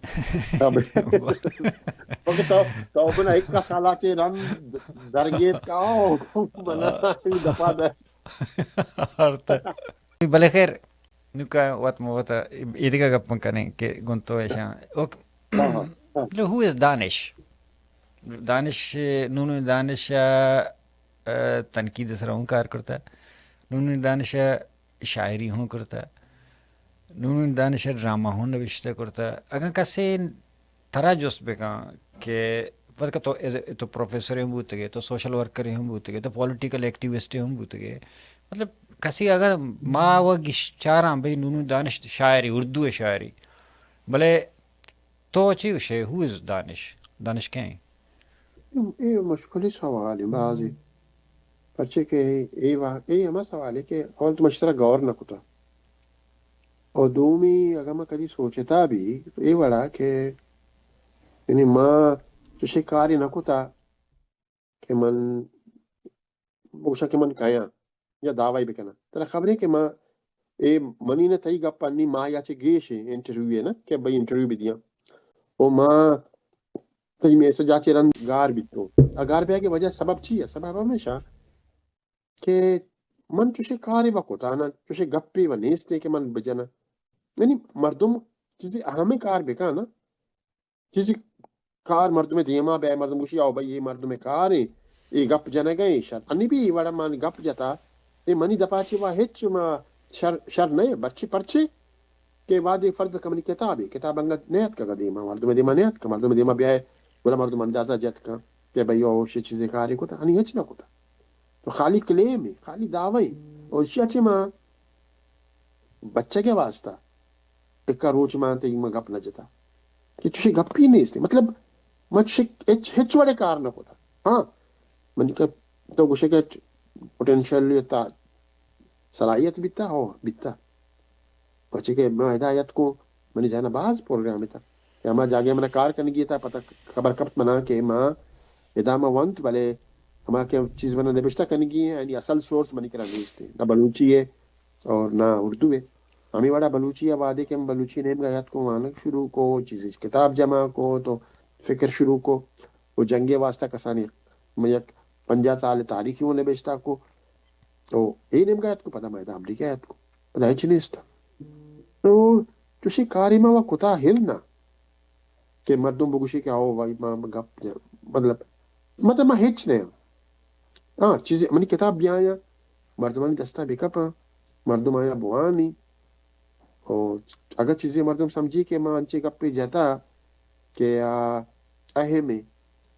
تو، تو بنا ایک سالا چے رند درگیت کا، بنا دفعہ دے۔ ہرت۔ بلے خیر، نوکا وت مہ وت ایدگہ گپاں کنیں کہ گوں تو ایشاں۔ اوک-، ہو از دانش؟ دانش، نونو دانش ء تنقید سر ہوں کار کرتا، نونو دانش ء شاعری ہوں کرتا، نونو دانش ء ڈرامہ ہوں نوشتہ کرتا۔ اگاں کسے ترا جست بکن کہ پرچہ تو ایز-، تو پروفیسر ہم بوتگے، تو سوشل ورکر ہم بوتگے، تو پولیٹیکل ایکٹیوسٹ ہم بوتگے، مطلب کسی اگر ما و گش-، چاراں بھئی نونو دانش شاعری، اردو شاعری، بلے تو چی گوشے، ہو از دانش؟ دانش کئے؟ اے مشکلی سوال ہے بازی، پرچے کہ اے وا-، اے ہما سوال ہے کہ اول تو مشترا غور نہ کتا۔ اور دومی، اگر ما کدی سوچتا بھی، تو اے وڑا کہ یعنی ما چشے کاری نہ کتا کہ من بگوشاں کہ من کایاں یا دعوی بکناں۔ ترا خبریں کہ ما اے منی نہ تئی گپ انی ما یا چہ گیش انٹرویو ہے نا کہ بھئی انٹرویو بدیاں۔ او ما تئی میسج آ چہ رند گار بیتوں۔ آ گار بیاگے وجہ سبب چی ہے؟ سبب ہمیشہ کہ من چوشیں کارے و کتا نہ، چوشیں گپے و نیستیں کہ من بجناں۔ یعنی مردم چیزے اہمیں کار بکن نا، چیزے کار مردم دیما بیا، مردم گوشی، او بھئی، اے مردم کاریں، اے گپ جنگیں، شر۔ انی بھی اے وڑا من گپ جتا، اے منی دپا چی وا ہچ ما شر، شر نہ، برچی پرچے کہ وہدے فرض بکن منی کتابے، کتاب انگت نیاتکگ دیما، مردم دیما نیاتکگ، مردم دیما بیائے، گڑا مردم اندازہ جت کن کہ بھئی او شے چیزے کارے کتا، انی ہچ نہ کتا۔ تو خالی کلیم ہے، خالی دعوی ہے۔ اور شی اچے ما بچگے واسطہ اکا روچ ما تئی ما گپ نہ جتا کہ چوشی گپی نیست۔ مطلب، من چوشی ہچ، ہچ وڑے کار نہ کتا۔ ہاں، من کہ تو گوشے کہ پوٹینشل یا تا صلاحیت بیتا، ہو، بیتا۔ پرچے کہ من ہدایت کو، منی ذہن باز پروگرام بیتا کہ ہما جاگے من کار کنگی تا، پتہ خبر کپت منا کہ ما ادا ما ونت، بلے ہما کہ چیز من نبشتہ کنگی ہیں، یعنی اصل سورس منی کرا نیست ہے، نہ بلوچی ہے اور نہ اردو ہے۔ ہمیں وڑا بلوچی آبادی کہ ہم بلوچی نیمگا یات کو وانگ شروع کو، چیزیں کتاب جمع کو، تو فکر شروع کو، وہ جنگے واسطہ کسانی من یک پنجاہ سال تاریخی وہ نبشتہ کو، تو اے نیمگا یات کو، پدا میں امریکہ یات کو، پدا ہچ نیست۔ تو چوشی کاری ما و کتا ہل نہ کہ مردم بگوشی کہ آؤ بھائی ما گپ جن۔ مطلب، مطلب ما ہچ نہ۔ ہاں، چیزے منی کتاب بیایا، مردمانی دستا بکپاں، مردم آیا بوانی۔ او اگر چیزے مردم سمجھی کہ ما انچے گپے جتا کہ آ اہم ہے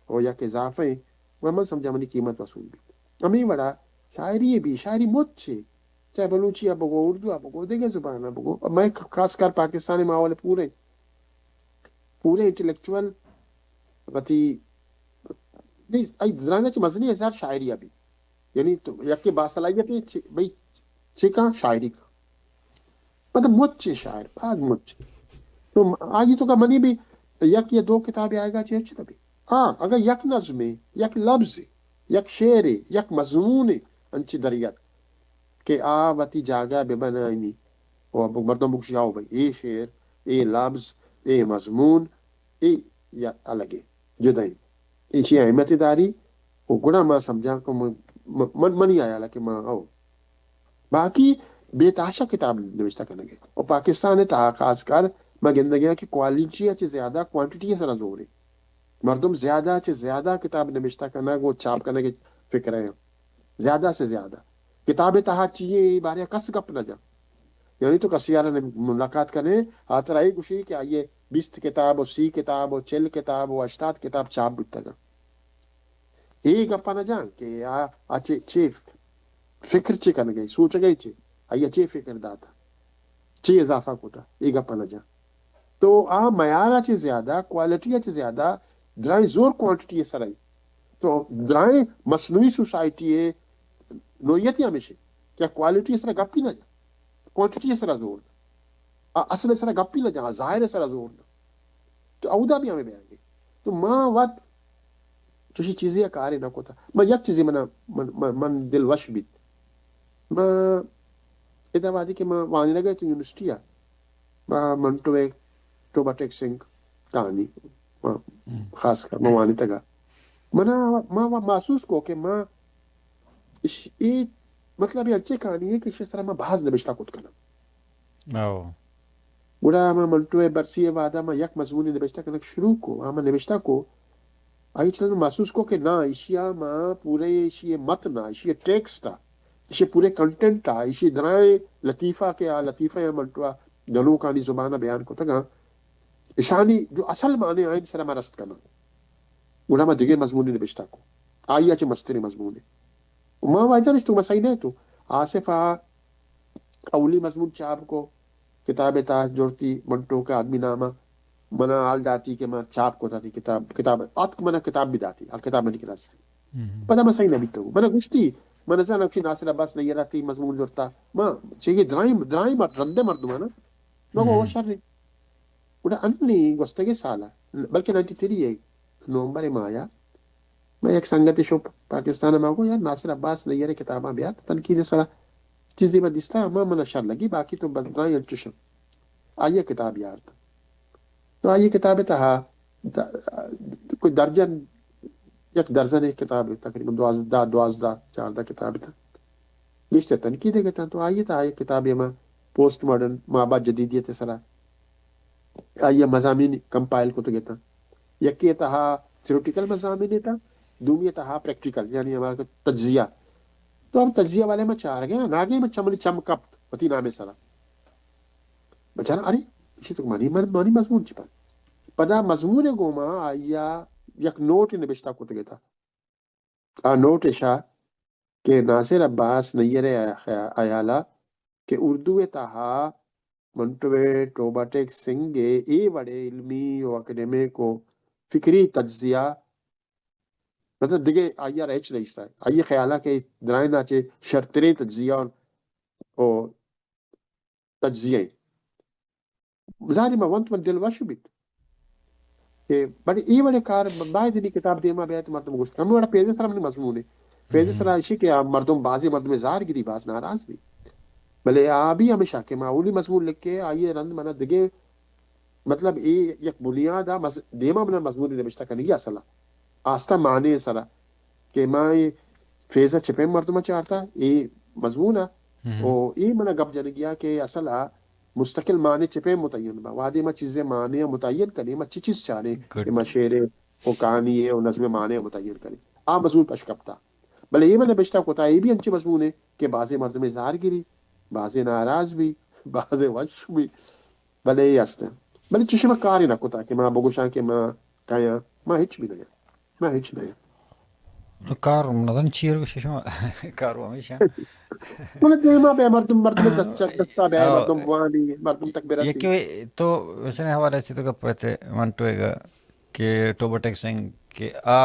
او یا کہ اضافہ ہے، گڑا من سمجھا منی قیمت وصول بیت۔ ہمیں وڑا شاعری بھی، شاعری مچ ہے، چاہے بلوچی ء بگو، اردو ء بگو، دگہ زبان ء بگو۔ میں خاص کر پاکستانی ماحول پورے، پورے انٹلیکچوئل وتی، نہیں، اے زنانہ چہ مزنی اظہار شاعری ء بھی۔ یعنی تو یکے باصلاحیت ہے، چ-، بھئی، چے کاں؟ شاعری کاں۔ مطلب مچ شاعر، باز مچ۔ تو آئی تو کا منی بھی یک یا دو کتاب آئے گا چے اچھے بھی۔ ہاں، اگر یک نظمے، یک لفظے، یک شعرے، یک مضمونے انچی دریات کہ آ وتی جاگہ بہ بنائینی و مردم بگوشی، آؤ بھئی، اے شعر، اے لبز، اے مضمون، اے یا الگے، جدائیں۔ ایشی اہمیت داری و گڑا ما سمجھاں کہ من، من، منی حیال کہ ما او۔ باقی بے تحاشا کتاب نوشتہ کنگے۔ و پاکستان تہا خاص کر ما گندگے کہ کوالٹی چہ زیادہ کوانٹٹی سرا زورے۔ مردم زیادہ چہ زیادہ کتاب نوشتہ کنگ و چاپ کنگ فکر ہیں۔ زیادہ سے زیادہ۔ کتاب تہا چیئے اے بارے کس گپ نہ جا۔ یعنی تو کسی آرا ملاقات کنے، آ ترا اے گوشی کہ آئیے بیست کتاب و سی کتاب و چل کتاب و ہشتاد کتاب چاپ بیتگا۔ اے گپا نہ جان کہ آ، آ چے، چے فکر چے کنگے، سوچگے چے، آئیا چے فکر داتا، چے اضافہ کتا، اے گپا نہ جان۔ تو آ معیارا چے زیادہ، کوالٹی چے زیادہ، درائیں زور کوانٹٹی سرائی۔ تو درائیں مصنوعی سوسائٹی نوعیت ہمیشہ کہ کوالٹی سرا گپی نہ جان، کوانٹٹی سرا زور دا۔ آ اصل سرا گپی نہ جان، ظاہر سرا زور دا۔ تو اودا بھی ہمیں بیان گے۔ تو ما وت چوشی چیزے ء کارے نہ کتا۔ من یک چیزے من، من، من، من دل وش بیت۔ من ادا وہدی کہ من وانینگ ء تو یونیورسٹی ء، من منٹو ء ٹوبا ٹیک سنگھ کہانی، من خاص کر من وانینتگ ء۔ من ء، من محسوس کو کہ من اش-، اے مطلب اے انچیں کہانی ہے کہ ایشی سرا من باز نبشتہ کت کناں۔ او۔ گڑا من منٹو ء برسی ء وہدا من یک مضمونے نبشتہ کنگ شروع کو، آ من نبشتہ کو، آئی چلن محسوس کو کہ نا، ایشی ء ما پورے ایشی ء متن ء، ایشی ء ٹیکسٹ ء، ایشی ء پورے کنٹینٹ ء، ایشی ء درائیں لطیفہ کہ آ لطیفہ ء منٹو ء گنوکانی زبان ء بیان کتگاں، ایشانی جو اصل معنی آئین سر ء ما رست کناں۔ گڑا ما دگہ مضمونے نبشتہ کو، آئی ء چہ مستریں مضمونے۔ ما واجہ نشتو، ما سہی نہ تو آصف ء اولی مضمون چاپ کو، کتاب ء تہا جرتی منٹوک ء آدمی نام ء۔ من ء حال داتی کہ من چاپ کتا تئی کتاب، کتاب اتک، من ء کتاب بھی داتی، آ کتاب منی کرا است۔ پدا من سہی نہ بیتگ۔ من ء گوشتی، من ء زاناں کہ ناصر عباس نیر ء تئی مضمون زرتا۔ من چہ اے درائیں، درائیں مر-، رندیں مردماں نا۔ من گو، او شر۔ گڑا انی گوستگیں سال ء، بلکہ نائنٹی تھری ء نومبر ء ماہ ء، من یک سنگتے شو پاکستان ء، ما گو، یار، ناصر عباس نیر ء کتاباں بیار، تنقید ء سرا چیزے من دیستا، ہما من ء شر لگی، باقی تو بس درائیں انچوش انت۔ آئی ء کتاب یارت۔ تو آئی ء کتاب ء تہا د-، کوئی درجن، یک درجن ء کتاب، تقریباً دوازدہ، دوازدہ، چاردہ کتاب ات۔ گیشتر تنقید ء اتاں۔ تو آئی ء تہا یک کتابے ہما پوسٹ ماڈرن، مابعد جدیدیت ء سرا، آئی ء مضامین کمپائل کتگ اتاں۔ یکے ء تہا تھیوریٹیکل مضامین اتاں، دومی ء تہا پریکٹیکل، یعنی ہما کہ تجزیہ۔ تو ہم تجزیہ والے ما چارگے، ناگے ما چمنی چم کپت وتی نامے سرا۔ بچار، ارے، ایشی تو منی، من، منی مضمون چی پا؟ پدا مضمون گوما آئی ء یک نوٹ نبشتہ کتگ اتاں۔ آ نوٹ اشا کہ ناصر عباس نیر ء حیالا کہ اردو ء تہا منٹو ء ٹوباٹیک سنگھ ء اے وڑے علمی و اکیڈیمک و فکری تجزیہ، مطلب، دگہ آئی ء را ہچ نہ ایشتا۔ آئی ء خیالا کہ درائیں نا چہ شرتریں تجزیہ و تجزیہ انت۔ ظاہر ہے، من ونت، من دل وش بیت کہ بڑے اے وڑے کار باید نی کتاب دیما بیایت، مردم گوشت۔ ہمے وڑا فیض سرا منی مضمون ہے۔ فیض سرا اشی کہ آ مردم، بازیں مردم زار گری، باز ناراض بی۔ بلے آ بھی ہمیشہ کہ ما اولی مضمون لکھے، آئی رند منا دگے، مطلب، اے یک بنیاد آ مز-، دیما منا مضمون نبشتہ کنگی اصلا۔ آستہ معنی سرا کہ ما اے فیض ء چہ پیم مردم ء چارتا، اے مضمون ء، او اے من ء گپ جنگی ء کہ اصل ء مستقل معنی چہ پیم متعین با۔ وہدے ما چیزے معنی ء متعین کنیں، ما چی چیز چاریں کہ ما شعر ء و کہانی ء و نظم ء معنی ء متعین کنیں، آ مضمون پش کپتا۔ بلے اے من نبشتہ کتا، اے بھی انچیں مضمونے کہ بازیں مردمے زہر گری، بازیں ناراض بی، بازیں وش بی۔ بلے اے است۔ بلے چشمہ کارے نہ کتا کہ ما بگوشاں کہ ما کایاں، ما ہچ بھی نہ، ما ہچ نہ۔ کار نزن چیر گوشے شما، کار ہمیشہ۔ بلے دیما بے مردم، مردم دست، دستا بے مردم بوانی، مردم تک برسی۔ یکی تو مثلاً حوالہ چی تو گپ تے منٹو گا کہ ٹوبٹک سنگھ کہ آ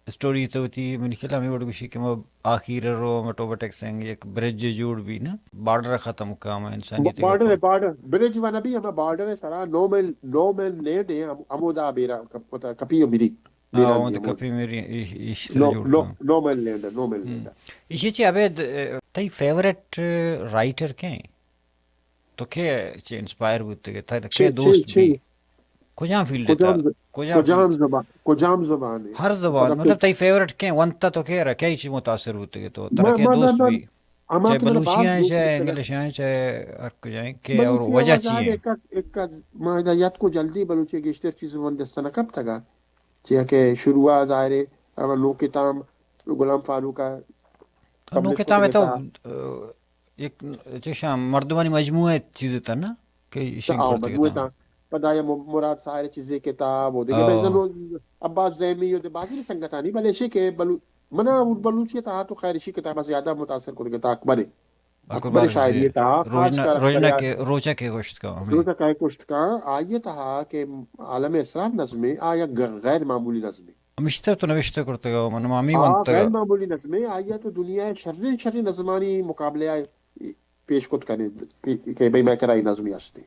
اسٹوری تو وتی منی خیال ہمے وڑ گوشی کہ ما آخیر ء رو ہم ٹوبٹک سنگھ یک برج جوڑ بی نا، بارڈر ختم کا، ہما انسانیت بارڈر، بارڈر، برج و نبی، ہما بارڈر سرا نو مین، نو مین لینڈ ہے، ہم-، ہمودا بیرا کپ-، کپی و مری۔ میرا آ، اونت کپی میری ایش، ایش تر نو، جوڑ نو، کن۔ نو مین لینڈ، نو مین ہم۔ لینڈ۔ ایشی چی ابید، اه، تئی فیورٹ، اه، رائٹر کئے؟ تو کئے چی انسپائر بوتگے؟ تر چی، کئے چی، دوست چی؟ بی؟ کجام فیلڈ کجام تا؟ ز-، کجام کجام فیلڈ؟ زبان، کجام زبان ہے؟ ہر زبان، مطلب مطلب کہ تئی فیورٹ کئے؟ ونتا تو کئے را، کئے چی متاثر بوتگے تو؟ ترا ما، کئے ما، دوست ما، بی؟ ہما چاہے کہ من بلوچی باز ہیں، دوست چاہے بوتگے۔ انگلش ہیں، چاہے ہر کجا ہیں، کہ اور بلوچی وجہ آواز چی آ ہے؟ ایک، ایک، ما ادا یاد کو جلدی بلوچی گیشتر چیز من دست نہ کپتگا۔ چیا کہ شروع ء ظاہر ہے، ہما نوکیں تام غلام فاروق ء نوکیں پبلش تام ء کتگ تو، ات۔ اه، یک چشاں مردمانی مجموعہ چیز ات نا کہ ایشی آؤ، کرتگ مجموعہ ات۔ تام۔ پدا یا م-، مراد ساحر چیزے کتاب و دگہ آؤ۔ بزن و عباس زیمی و بازی سنگتانی، بلے ایشی کہ بلو-، منا بلوچی تہا تو خیر ایشی کتاب زیادہ متاثر کتگ ات اکبر۔ اکبر اکبر شاعری زی-، تہا خاص روزنا-، کر اکبر روزنا یا کے، روچہ کے گوشت کا ہمیں۔ روچہ کے گوشت کا، آئی تہا کہ عالم اسرار نظمے، آ یک غ-، غیر معمولی نظمے۔ ہمیشتر تو نوشتہ کرتگ ء من ہمے آ ونتگ ء۔ غیر معمولی نظمے، آئی ء تو دنیا ء شریں شریں نظمانی مقابلہ ء پیش کت کنے کہ بھئی مئے کرا اے نظمے ہستے۔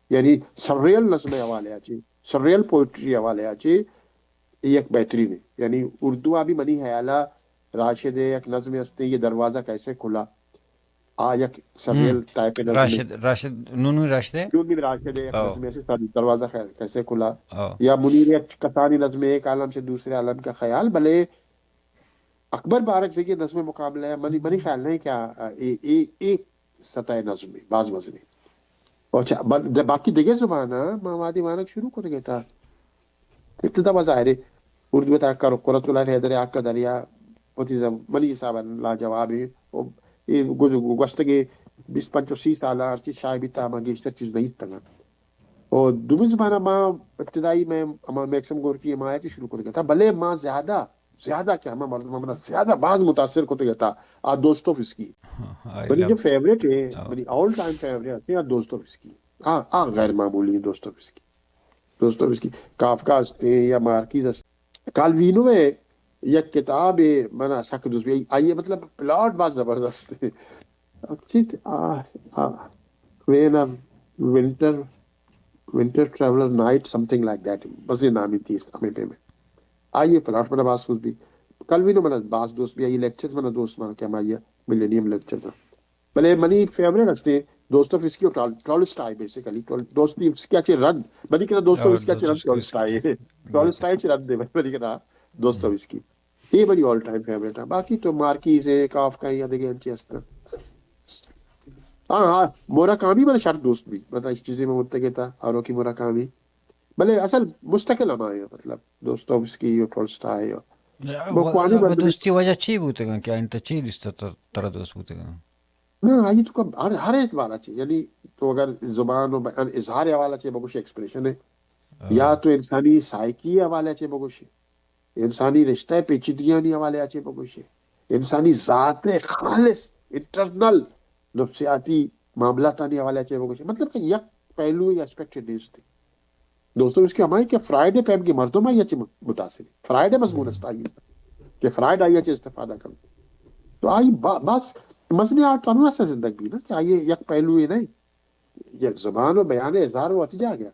یعنی سرریل نظم ء حوالے ء چے، سرریل پوئٹری ء حوالے ء چے، اے یک بہترین ہے۔ یعنی اردو ء بھی منی خیال ء راشد ء یک نظمے ہستے، یہ دروازہ کیسے کھلا۔ آ یک سرریل ہم۔ ٹائپ ء نظمے۔ راشد، راشد، نونی راشد ہے؟ نونی راشد ہے، یک او۔ نظمے سے سر-، دروازہ خیر کیسے کھلا۔ او۔ یا منیر یک کسانی نظمے، ایک عالم سے دوسرے عالم کا خیال، بلے اکبر بارکزئی نظم مقابلہ ہے، منی، منی خیال نہیں کہ آ، اے، اے، اے سطح نظم ہے، باز وزن ہے۔ اچھا، با-، د-، باقی دگہ زبان ء ما وادی وانگ شروع کتگ ات۔ ابتدا و ظاہر ہے اردو تہا کر-، کرۃ اللہ حیدر آقا دریا وتی زم-، منی حساب ء لاجواب ہے۔ و اے گز-، گوستگیں بیست پنچ و سی سال ء ہرچی شائع بیتا، ہما گیشتر چیز نہ ایتگاں۔ و دومی زبان ء ما ابتدائی میں ہما میکسم گورکی حمایت شروع کتگ ات، بلے ما زیادہ، زیادہ کہ ہما مردم منا زیادہ باز متاثر کتگ ات، آ دوستوفسکی۔ ہاں، I منی جو love فیوریٹ ہے، ہاں۔ منی آل ٹائم فیوریٹ ہے، آ دوستوفسکی۔ آ، آ غیر معمولی ہے دوستوفسکی۔ دوستوفسکی، کافکا ہستے یا مارکیز ہستے۔ کالوینو ء یک کتابے منا سک دوست بی۔ آئی ء مطلب پلاٹ باز زبردست ہے۔ چیت، آ، آ، When a Winter, Winter Traveler Night, something like that. بس یہ نامی تھی ہمیں پہ میں۔ آئی ء پلاٹ منا باز دوست بی۔ کالوینو منا باز دوست بی۔ آئی لیکچر منا دوست مان کہ ہم آئی ملینیم لیکچر تھا۔ بلے منی فیوریٹ ہستے دوستوفسکی و ٹال-، ٹالسٹائی بیسیکلی۔ ٹال-، دوستوفسکی چے رند، منی کرا دوستوفسکی چے رند دوستوفسکی۔ ٹالسٹائی ہے۔ ٹالسٹائی چے رند ہے منی کرا دوستوفسکی۔ اے منی آل ٹائم فیوریٹ ہے۔ باقی تو مارکیز ہے، کافکا ہے یا دگہ انچی ہستا۔ ہاں، ہاں، موراکامی من شر دوست بی۔ مطلب اس چیزے میں متگے تھا، ہاروکی موراکامی۔ بلے اصل مستقل ہما ہے، مطلب دوستوفسکی و ٹالسٹائی و، و، وہ کوانی و مردمی دوستی وجہ چی بوتگاں کہ آئین تا چی دوست تر-، ترا دوست بوتگاں؟ نہ، آئی تو کم ہر، ہر اعتبار چی، یعنی تو اگر زبان و بیان اظہار حوالہ چے بگوش ایکسپریشن ہے، ہاں۔ یا تو انسانی سائیکی حوالہ چے بگوش، انسانی رشتہ پیچیدگیانی حوالہ چے بگوش، انسانی ذات خالص انٹرنل نفسیاتی معاملاتانی حوالہ چے بگوش، مطلب کہ یک پہلو یا اسپیکٹ نیست۔ دوستوفسکی ہمائی کہ فرائیڈ ء پیم کہ مردم آئی ء چہ متاثر ہے۔ فرائیڈ ء مضمون است آئی ء کہ فرائیڈ آئی ء چہ استفادہ کنت۔ تو آئی با-، بس مزنیں آرٹ تو ہمے واسطہ زندگ بی نا کہ آئی ء یک پہلو یہ نہیں، یک زبان و بیان اظہار و وتی جاگہ،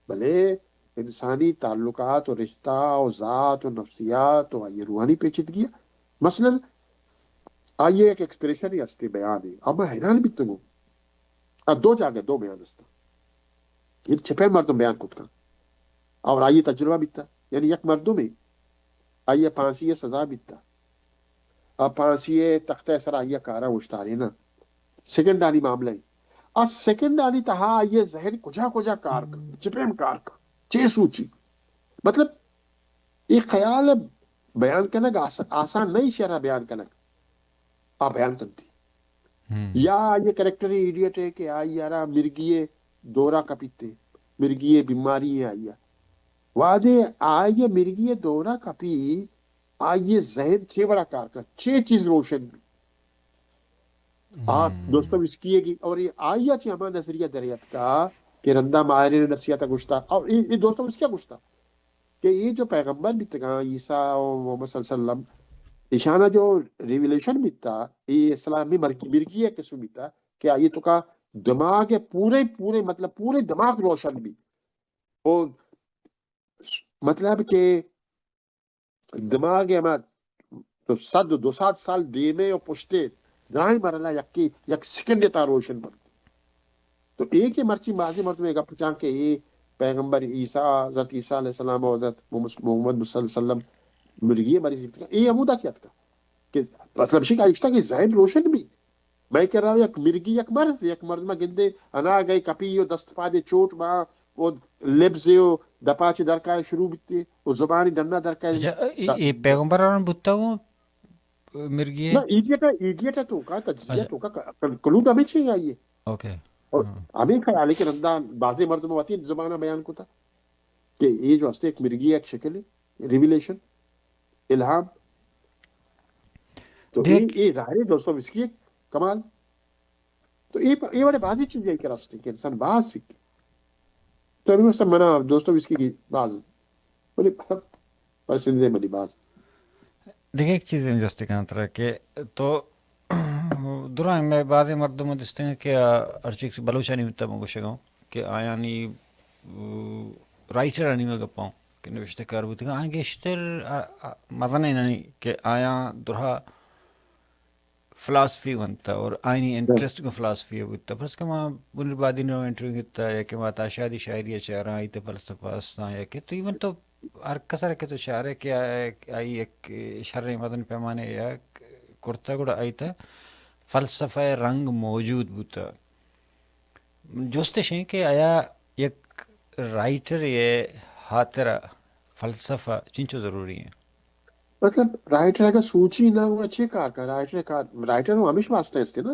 بلے انسانی تعلقات و رشتہ و ذات و نفسیات و آئی روحانی پیچیدگی۔ مثلاً آئی ء یک ایکسپریشن ہستی، بیان ہے، اما حیران بیتگوں۔ آ دو جاگہ دو بیان است۔ اے چہ پیم مردم بیان کت کن۔ اور آئی تجربہ بیتا۔ یعنی یک مردمے، آئی پھانسی سزا بیتا۔ آ پھانسی تختہ سر آئی کارا اوشتارینا۔ سیکنڈانی معاملہ ہے۔ آ سیکنڈانی تہا آئی ذہن کجا کجا کار کن، چہ پیم کار کن، چے سوچی۔ مطلب، اے خیال بیان کنگ آس-، آسان نہیں، شرح بیان کنگ۔ آ بیان کنتی۔ ہم۔ یا آئی کریکٹر ایڈیٹ ہے کہ آئی آرا مرگی دورہ کپیتے، مرگی بیماری ہے آئی۔ وہدے آئی مرگی دورہ کپی، آئی ذہن چے وڑا کار کن، چے چیز روشن بی۔ آ ہم۔ دوستوفسکی ہے کہ، اور یہ آئی چے ہما نظریہ دریات کا کہ رندا ماہرین نفسیات گوشتا، اور یہ، یہ دوستوفسکی گوشتا۔ کہ اے جو پیغمبر بیتگاں، عیسیٰ و محمد صلی اللہ علیہ وسلم، ایشانا جو ریویلیشن بیتا، اے اسلامی مرکی-، مرگی ایک قسم بیتا کہ آئی تو کا دماغ پورے، پورے، مطلب، پورے دماغ روشن بی۔ او مطلب کہ دماغ ءِ ہما تو صد و دو سد سال دیمے و پشتے، درائیں مرحلہ یکی، یک سیکنڈ تا روشن بنت۔ تو اے کہ مرچی بازیں مردم اے گپ جان کہ اے پیغمبر عیسیٰ، حضرت عیسیٰ علیہ السلام و حضرت محمد صلی اللہ علیہ وسلم مرگی مریض بیتگ، اے ہمودا چی اتکا؟ کہ مطلب شی کہ اشتا کہ ذہن روشن بی۔ مئے کرا یک مرگی یک مرض، یک مرض ما گندے اناگہ کپی و دست پادے چوٹ با و لبزے و دپا چی درکائے شروع بیتے و زبانی ڈنا درکائے۔ اچھا، اے، اے پیغمبران بوتا ہوں مرگی ہے؟ نہ، ایڈیٹ ہے، ایڈیٹ ہے تو کا، تجزیہ ہے۔ تو کا، کنکلوڈ ہمیں چاہیے آئیے۔ اوکے۔ اور ہمیں خیال ہے کہ رندا بازیں مردم وتی زبانہ بیان کو تھا کہ یہ جو ہستے ایک مرگی ایک شکل ہے، ریویلیشن، الہام۔ تو دیکھ، اے، اے ظاہر ہے دوستویسکی ایک کمال۔ تو اے، اے وڑے بازی چیزیں کہ راستے کہ انسان باز سکے۔ تو ابھی مثلا منا دوستویسکی کی باز، بولے، پسندیدہ منی باز۔ دیگه یک چیزے من جست کناں ترا کہ تو دراہ میں بازیں مردم دیستگ کہ آ، ہرچی کہ بلوچانی مطابق گوشگاں کہ آیانی، ام، رائٹر آنی میں گپاں کہ نوشتہ کار بوتگاں، آ گیشتر، آ، آ، مزنیں ننی کہ آیاں دراہ فلاسفی ونتا اور آئینی انٹرسٹ کو فلاسفی بوتا۔ فرض کہ ما بنیر بادین رو انٹرویو گتا یا کہ ما تا شادی شاعری چاراں، ایت فلسفہ استاں یا کہ تو ایون تو ہر کسر کہ تو چارے کہ آ-، آئی یک شریں مزن پیمانے یا کرتا گڑا آئی تا فلسفہ رنگ موجود بوتا۔ جستش ہیں کہ آیا یک رائٹر یہ خاطر فلسفہ چنچو ضروری ہیں؟ مطلب، رائٹر اگر سوچی نہ، وہ اچھے کار کا، رائٹر کا، رائٹر وہ ہمیش واسطے ہستے نا۔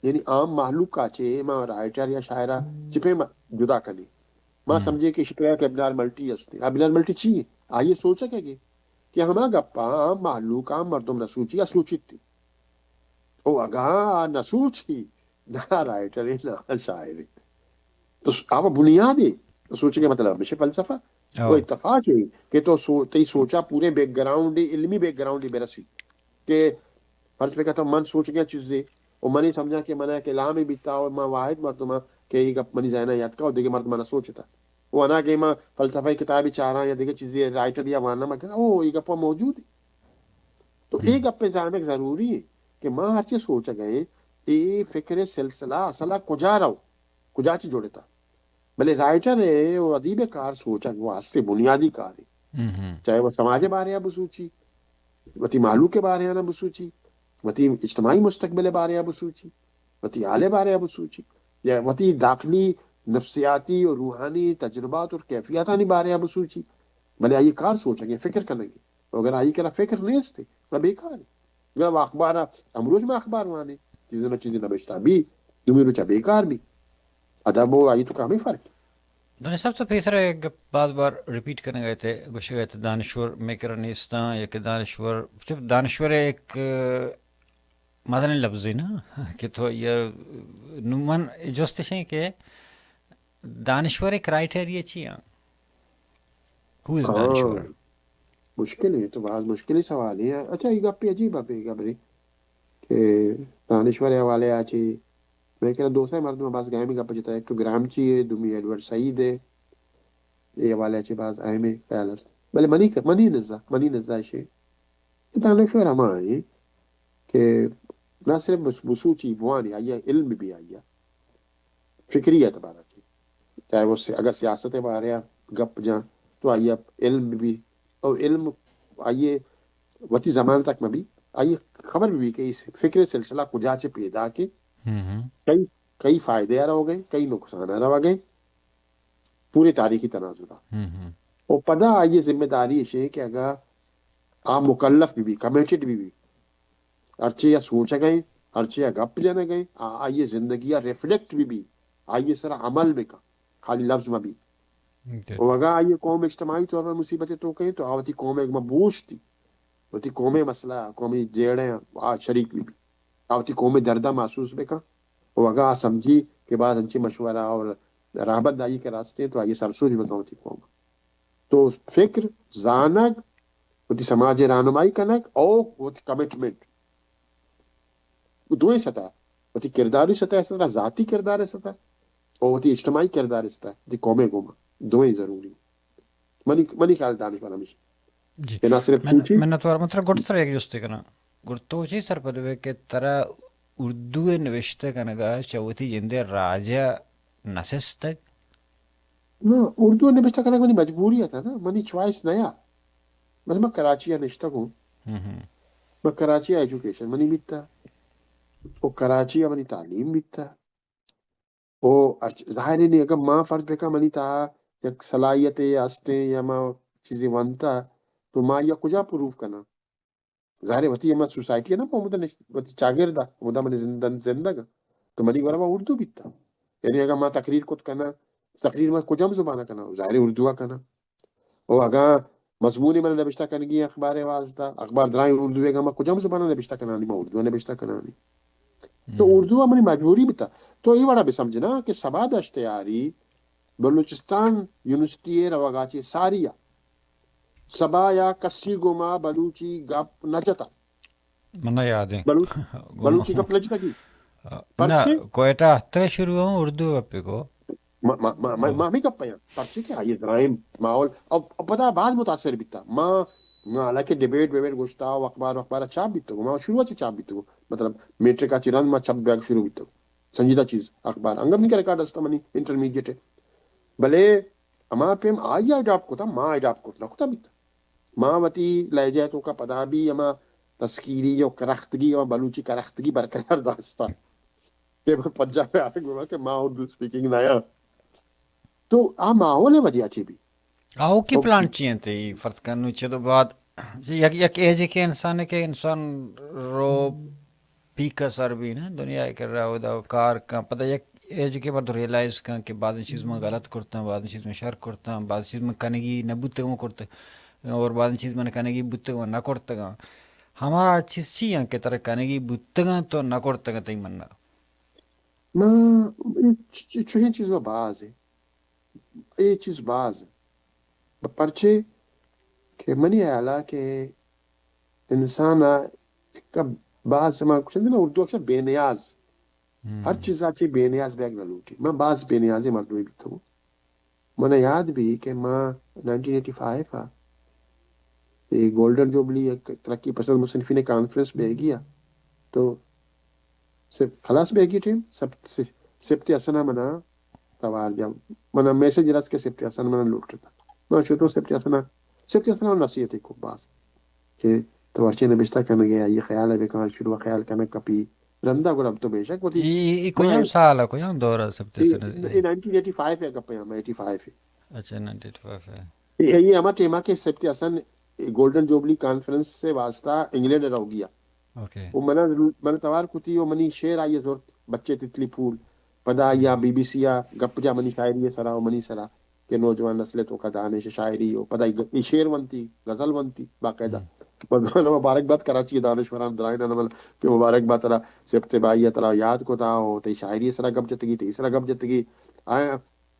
یعنی عام مخلوق کا چے، ما رائٹر یا شاعرہ چپے ما جدا کنی۔ ما ہم۔ سمجھے کہ شکریہ کہ ابنارملٹی ہستے۔ ابنارملٹی چی ہے؟ آئیے سوچا کہ، کہ ہما گپا عام مخلوق، عام مردم نہ سوچی یا سوچیت۔ او اگاں آ نہ سوچی، نہ رائٹر ہے، نہ شاعر ہے۔ تو س-، آ بنیاد ہے۔ تو سوچنے کا مطلب ہمیشہ فلسفہ۔ او۔ وہ اتفاق ہے کہ تو سو-، تئی سوچا پورے بیک گراؤنڈ، علمی بیک گراؤنڈ برسی۔ کہ فرض بکن تو من سوچ گیا چیزے، و منی سمجھا کہ من ایک علامے بیتا، و من واحد مردم ہاں کہ یہ گپ منی ذہن یاد کا، و دیگه مردم نہ سوچتا۔ و انا کہ ما فلسفہ کتابی چاراں یا دیگه چیزے رائٹر یا وانا ما کہ، او، یہ گپ موجود ہے۔ تو اے ہم۔ گپ زانگ ضروری ہے کہ ما ہرچی سوچ گئے، اے فکر سلسلہ اصلا کجا رو، کجا چی جوڑتا۔ بلے رائٹر ہے، وہ ادیب کار سوچگ واسطے بنیادی کار ہے۔ ہم ہم۔ چاہے وہ سماج بارے بسوچی، وتی مہلوک بارے آنا بسوچی، وتی اجتماعی مستقبل بارے بسوچی، وتی حال بارے بسوچی، یا وتی داخلی نفسیاتی و روحانی تجربات اور کیفیاتانی بارے بسوچی۔ بلے آئی کار سوچگے، فکر کنگے۔ تو اگر آئی کرا فکر نیست، تو بیکار ہے۔ اگر وہ اخبار، امروز میں اخبار وانے، چیزیں نہ چیزیں نبشتہ بھی، دومی روچا بیکار بھی۔ ادب و آئی تو کمی فرق۔ دانش صاحب تو پیسر ایک گپ بار بار ریپیٹ کرنے گئے تھے، گوشے گئے تھے دانشور میں کرا نیستاں یا کہ دانشور، چپ دانشور ایک، آ، مزنیں لفظے نا کہ تو یہ نو من جستش ہیں کہ دانشور کرائٹیریا چی ہیں؟ Who is ہاں، دانشور؟ مشکل ہے، تو بہت مشکل سوال ہے۔ اچھا، یہ گپ عجیب ہے، گبرے کہ دانشور حوالے آ چی، میں کہنا دو سے مردم بس گائے میں گپ جتا ہے، ایک تو گرامچی ہے، دومی ایڈورڈ سعید ہے، یہ حوالے چی باز اہم ہے خیال است۔ بلے منی، منی نزا، منی نزا شے دانشور ہما ہیں کہ نہ صرف بس-، بسوچی بوانی، آئی علم بھی آئی فکری اعتبار چی۔ چاہے وہ سی-، اگر سیاست بارے گپ جان تو آئی علم بھی، اور علم آئی وتی زمان تک میں بھی آئی خبر بھی کہ اس فکر سلسلہ کجا چے پیدا کے، ہم ہم۔ کئی، کئی فائدے آ رہو گئے، کئی نقصان آ رہو گئے۔ پورے تاریخی تناظر ءَ۔ ہم ہم۔ و پدا آئی ذمہ داری اش کہ اگاں آ مکلف بہ بی، کمیٹڈ بہ بی، ہرچے آ سوچگ ءَ، ہرچے آ گپ جنگ ءَ، آ، آئی زندگی ءَ ریفلیکٹ بہ بی، آئی سرا عمل بکن، خالی لفظ مہ بی۔ جی۔ و اگاں آئی قوم اجتماعی طور پر مصیبت توکا ایں تو آ وتی قوم ءَ گما بوشتی، وتی قوم ءِ مسئلہ، قومی جیڑہ آ شریک بہ بی، آ وتی قوم ءِ درد ءَ محسوس بکن۔ و اگاں آ سمجھی کہ بعد انچیں مشورہ اور رہبند آئی کرا است ایں تو آئی سرسوج بکن وتی قوم۔ تو فکر، زانگ، وتی سماج ءِ راہنمائی کنگ او وتی کمٹمنٹ، دوئیں سطح، وتی کرداری سطح، سطح، ذاتی کردار سطح او وتی اجتماعی کردار سطح، وتی قوم ءِ گوما، دوئیں ضروری۔ منی، منی خیال دانشور ہمیش۔ جی۔ کہ نہ صرف من، کوچی۔ منتوار، من ترا گڈ سر یک جستے کناں۔ گڈ تو چی سرپد بے کہ ترا اردو ء نوشتہ کنگا چہ وتی جندے راجا نسستگ؟ نہ، اردو ء نبشتہ کنگ منی مجبوری ات نا، منی چوائس نیا۔ بس من کراچی ء نشتگ اوں۔ ہم ہم۔ من کراچی ء ایجوکیشن منی بیتا۔ او کراچی ء منی تعلیم بیتا۔ او ہرچ-، ظاہر ہے نہیں، اگر ما فرض بکا منی تا یک صلاحیت ہستیں یا ما چیزیں ونتا، تو ما یا کجا پروف کناں؟ ظاہر ہے وتی ہما سوسائٹی ہے نا، ہمدا نش-، وتی چاگرد ء، ہمدا منی زندن زندگ ء۔ تو منی گورا ما اردو بیتا۔ یعنی اگر ما تقریر کت کناں، تقریر ما کجام زبان ء کناں؟ ظاہر ہے اردو ء کناں۔ او اگاں مضمونے من نبشتہ کنگی اخبار ء واسطہ، اخبار درائیں اردو ء، اگاں ما کجام زبان ء نبشتہ کنانی؟ ما اردو ء نبشتہ کنانی۔ تو ہم۔ اردو ء منی مجبوری بیتا۔ تو اے وڑا بہ سمجھنا کہ سبا دشت یاری بلوچستان یونیورسٹی ء روگا چہ ساری ء سبا یا کسی گوما بلوچی گپ نہ جتا۔ من یاد ہیں۔ بلوچ-، گوما۔ بلوچی گپ نہ جتگی۔ آ، نہ، پرچے؟ کوئٹہ اتکا شروع ہوں اردو گپے کو۔ ما، ما، ما، ما، ما ہمیں گپ ہیں۔ پرچے کہ آئی درائم ماحول۔ اب، اب پدا بعد متاثر بیتا۔ ما، ما حالانکہ ڈیبیٹ ویبیٹ گوشتا و اخبار، اخبار چاپ بیتگو۔ ما شروع چہ چاپ بیتگو۔ مطلب، میٹرک آ چہ رند ما چاپ بیگ شروع بیتگو۔ سنجیدہ چیز، اخبار۔ انگت منی ریکارڈ است منی انٹرمیڈیٹ ہے۔ بلے ہما پیم آئی اڈاپٹ کتا، ما اڈاپٹ کت نہ کتا بیتا۔ ما وتی لہجہ توکا پدا بھی ہما تسکیری و کرختگی و بلوچی کرختگی برقرار داشتا۔ کہ من پنجاب ء آرگ بہ کہ ما اردو اسپیکنگ نہ آں۔ تو آ ماحول ء وجہ چی بی؟ آوکی تو پلان چی انت؟ ای فرض کن نو چہ تو بعد یک، یک ایج کے انسان ہے کہ انسان رو پیک سر بھی نا دنیا کے رہا دا کار کا پتہ یک ایج کے بعد ریئلائز کن کہ بعض چیز میں غلط کرتا ہوں، بعض چیز میں شر کرتا ہوں، بعض چیز میں کنگی نہ بوتے وہ کرتے اور بعض چیز میں کنگی بوتے وہ نہ کرتے۔ ہما چیز چی ہیں کہ ترا کنگی بوتگاں تو نہ کرتگاں تئی منّا؟ ما چ-، چ-، چوہیں چیز و باز ہے۔ اے چیز باز ہے۔ ب-، پرچے کہ منی خیالا کہ انسان ء یک باز ما گوشن نا اردو اکثر بے نیاز۔ ہم۔ ہر چیزا چے بے نیاز بیگ نہ لوٹی۔ من باز بے نیازیں مردمے بیتگوں۔ من یاد بی کہ ما نائنٹین ایٹی فائیو ء اے گولڈن جوبلی یک ترقی پسند مصنفین کانفرنس بیگی ء تو سپ-، خلاص بیگی ٹیم سپ-، س-، سپت حسن ء منا توار جا، منا میسج رس کہ سپت حسن منا لوٹتا۔ ما شتو سپت حسن ء، سپت حسن ء نصیحت کو باز کہ تو ہرچی نبشتہ کنگے، آئی خیال ء بکن، شروع خیال کنگ کپی، رندا گڑا تو بے شک وتی۔ اے، اے، اے کجام سال ء، کجام دور ء سپت اے، حسن ء؟ اے نائنٹین ایٹی فائیو ء گپ ء، ایٹی فائیو ء۔ اچھا، نائنٹین ایٹی فائیو ء۔ اے، اے ہما ٹائم ء کہ سپت حسن گولڈن جوبلی کانفرنس سے واسطہ انگلینڈ ء روگی ء۔ اوکے۔ و منا، منا توار کتی و منی شعر آئی ء زرت، بچے تتلی پھول۔ پدا آئی ء ہم۔ بی بی سی ء گپ جا منی شاعری ء سرا و منی سرا۔ کہ نوجوان نسل ء توکا دانش شاعری و پدا ای گ-، ای شعر ونتی، غزل ونتی باقاعدہ۔ ہم۔ من مبارک بات کراچی ء دانشوران درائیں نمل کہ مبارک بات ترا سپت بائی ء ترا یاد کتا و تئی شاعری ء سرا گپ جتگی، تئی سرا گپ جتگی۔ آ،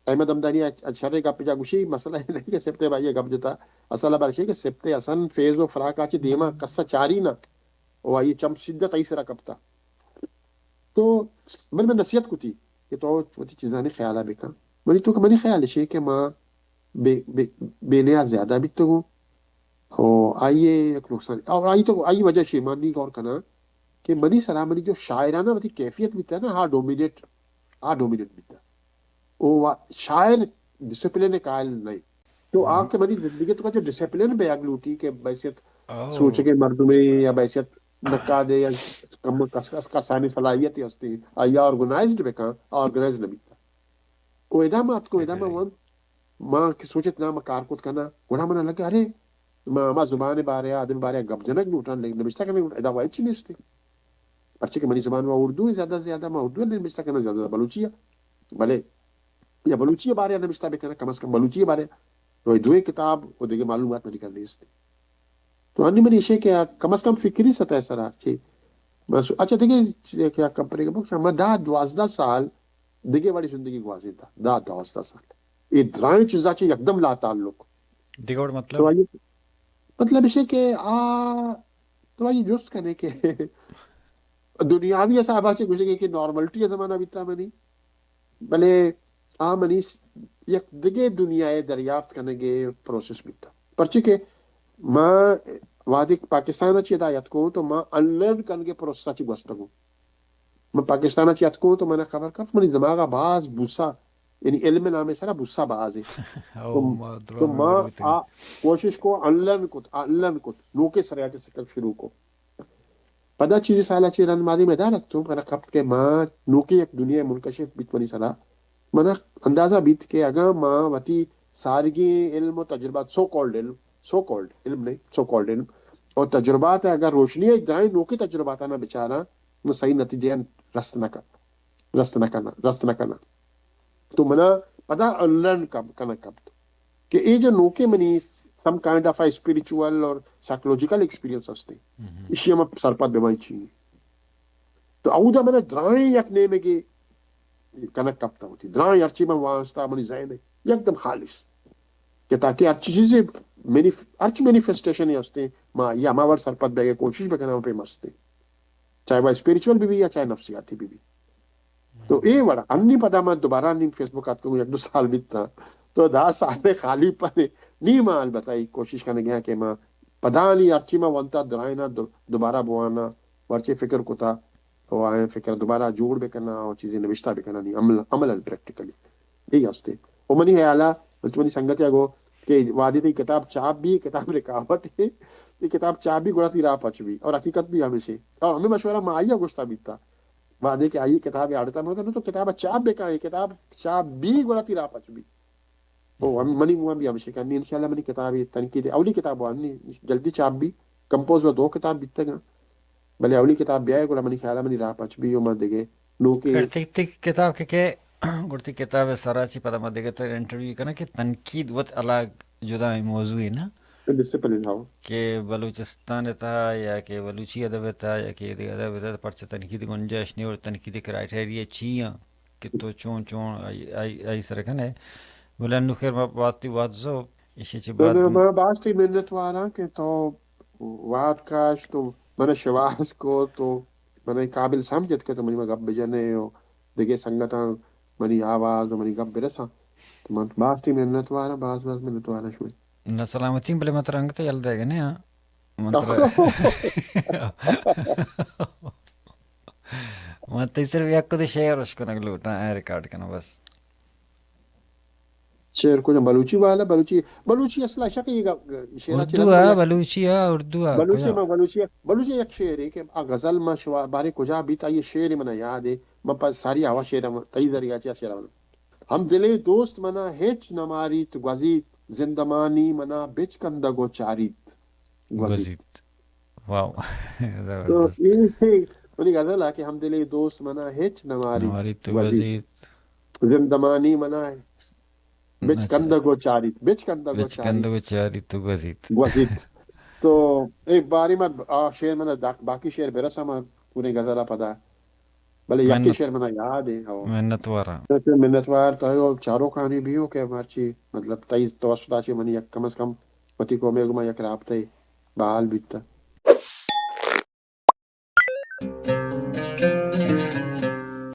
احمد ہمدانی ء شر گپ جا گوشی، مسئلہ اے نہیں کہ سپت بائی ء گپ جتا، اصل خبر اشی کہ سپت حسن فیض و فراق ء چہ دیما کسا چاری نہ و آئی چم سدھا تئی سرا کپتا۔ تو من، من نصیحت کتی کہ تو وتی چیزانی خیال ء بکن۔ منی تو کہ منی خیال اشی کہ ما بے، بے، بے نیاز زیادہ بیتگوں۔ او آئی ء یک نقصان، اور آئی تو، آئی وجہ چی من نی غور کناں کہ منی سرا منی جو شاعرانہ وتی کیفیت بیتا نا، ہا ڈومینیٹ، ہا ڈومینیٹ بیتا۔ او وا-، شاعر ڈسپلن قائل نہیں۔ تو آ ہم۔ کہ منی زندگی تو کا جو ڈسپلن بیگ لوٹی کہ بحیثیت او۔ سوچگے مردمے یا بحیثیت نقادے یا کم کس، کس، کسانی صلاحیت ہستی، آئی آرگنائزڈ بکن، آرگنائز نہ بیتا۔ او ادا ما اتکو، ادا ما بہترین۔ وان، ما کہ سوچت نا ما کار کت کنا، گڑا منا لگا، ارے، ما، ما زبان بارے، آدم بارے گپ جنگ لوٹاں، لیکن نبشتہ کنگ لوٹاں، ادا وا ہچ نیستی۔ پرچے کہ منی زبان وا اردو ہے، زیادہ زیادہ ما اردو نبشتہ کنا، زیادہ بلوچی ہے۔ بلے یا بلوچی بارے نبشتہ بکنا، کم از کم بلوچی بارے تو دوئے کتاب و دیگه معلومات منی کر نیست۔ تو انی منی ایشے کہ کم از کم فکری سطح سرا چی بس۔ اچھا، دیگه چی کہ کمپنی کے بخش، ما دہ دوازدہ سال دیگه وڑی زندگی گوازینتا، دہ دوازدہ سال۔ اے درائیں چیزا چی یکدم لا تعلق۔ دیگه وڑ مطلب؟ تو آئی، مطلب ایشے کہ آ، تو آئی جست کنے کہ دنیاوی حسابا چی گوشے کہ نارملٹی زمانہ بیتا منی۔ بلے آ منی س-، یک دگہ دنیائے دریافت کنگے پروسس بیتا۔ پرچے کہ ما وہدے پاکستان ءَ چہ ادا یتکوں تو ما انلرن کنگ ءِ پروسس ءَ چہ گوستگوں. من پاکستان ءَ چہ یتکوں تو منا خبر کپت، منی دماغ ءَ باز بوسا، یعنی علم ءِ نام ءِ سرا بوسا باز ایں. تو، تو ما آ کوشش کو، انلرن کت، انلرن کت، نوکیں سرے ءَ چہ سکگ شروع کو. پدا چیزے سال ءَ چہ رند ما دیم ءَ دار است، تو منا کپت کہ ما نوکیں یک دنیا منکشف بیت منی سرا. منا اندازہ بیت کہ اگاں ما وتی سارگیں علم و تجربات، سو کالڈ علم، سو کالڈ علم نہیں، سو کالڈ علم اور تجربات ءَ اگر روشنی ءَ درائیں نوکیں تجرباتاں بچاراں، من صحیح نتیجہ ءَ رست نہ کن، رست نہ کناں، رست نہ کناں. تو منا پدا انلرن کن، کنگ کپت کہ اے جو نوکیں منی سم کائنڈ آف اے اسپیریچوئل اور سائیکولوجیکل ایکسپیرینس ہستے، ایشی ہم سرپد بہ بئیں چی. تو اودا منا درائیں یک نیمگے کنگ کپتا ہوتی، درائیں ہرچی من وانستا منی ذہن ءَ یکدم خالص کہ تاکہ ہرچی چیزے مینیف-، ہرچی مینیفیسٹیشن ہستے، ما یا ہما وڑ سرپد بیگ ءِ کوشش بکناں، پہ مستے، چاہے وہ اسپیریچوئل بہ بی یا چاہے نفسیاتی بہ بی. تو اے وڑا انی پدا من دوبارہ نی فیس بک ءَ اتکوں، یک دو سال بیتا، تو دہ سال خالی پنے نی. ما البتہ اے کوشش کنگیاں کہ ما پدا نی ہرچی ما ونتا درائنا دو-، دوبارہ بوانا، ورچے فکر کتا، و آئیں فکر دوبارہ جوڑ بکناں و چیزے نوشتہ بکناں، نی عمل، عملاً پریکٹیکلی اے ہستے. و منی خیالا، انچو منی سنگتے گو کہ وہدے تئی کتاب چاپ بی، کتاب رکاوٹ ہے، اے کتاب چاپ بی گڑا تئی راہ پچ بی، اور حقیقت بی ہمیشے. اور ہمیں مشورہ ما آئیا گوشتا بیتا، وہدے کہ آئی کتاب آڑتا، من گوشت، نو تو کتاب چاپ بکن، اے کتاب چاپ بی گڑا تئی راہ پچ بی. او ہم-، منی گوما بی ہمیشے کہ انی انشاءاللہ منی کتاب، اے تنقید، اولی کتاب و انی جلدی چاپ بی، کمپوز و دو کتاب بیتگاں، بلے اولی کتاب بیائے گڑا منی خیالا منی راہ پچ بی و من دگہ نوکیں پھر تئی، تئی کتاب کہ، کہ گڑا تئی کتاب ءِ سرا چی پدا ما دگہ تر انٹرویو کناں کہ تنقید وت الگ جدائیں موضوعے نا. ڈسپلن، ہاں. کہ بلوچستان ءِ تہا یا کہ بلوچی ادب ءِ تہا یا کہ دگہ ادب ءِ تہا پرچہ تنقید گنجائش نہیں اور تنقید کرائٹیریا چی ہیں کہ تو چون، چون آئی، آئی، آئی سر کنے. بلے انو خیر ما باتی وات زو، ایشی چی بعد من، من باز تئی منت واراں کہ تو وات کاش، تو من شواز کو، تو من قابل سمجھ ات کہ تو منی ما گپ بجنے و دگہ سنگتاں منی آواز و منی گپ برساں. تو من باز تئی منت واراں، باز باز منت واراں شمئے. نہ سلامتی، بلے من ترا انگت یل دئیگ نہ آں. من ترا، من تئی صرف یک دو شعر اش کنگ لوٹاں، اے ریکارڈ کناں بس. شعر کجا؟ بلوچی والا، بلوچی، بلوچی اصلا شک یہ گا-، شعر اردو آ، بلوچی آ، اردو آ، بلوچی کجا؟ ما بلوچی، بلوچی یک شعر ہے کہ آ غزل ما شوا-، بارے کجا بیت، آئی شعر منا یاد ہے، من پر ساری آوا شعر ہم، تئی ذریعہ چا شعر ہم. ہمدلیں دوست منا ہچ نہ ماریت گوزیت، زندمانی منا بچکندگ و چاریت گوزیت. گوزیت. واو. تو زبردست. اے منی غزل ہے کہ ہمدلیں دوست منا ہچ نہ ماریت نہ ماریت گوزیت. گوزیت. زندمانی منا بچکندگ و چاریت، بچکندگ و بچکندگ چاریت. و چاریت و گوزیت. گوزیت. تو اے باری ما آ شعر منا داک-، باقی شعر برسا ما پورے غزل پدا. بلے یکے منت-، شعر منا یاد ہے، ہو. منتواراں. تو منتوار تو ہو، چاروکانی بھی ہو کہ مرچی، مطلب، تئی توسط آ چی منی یک کم از کم وتی قومے گما یک رابطہ بحال بیتا.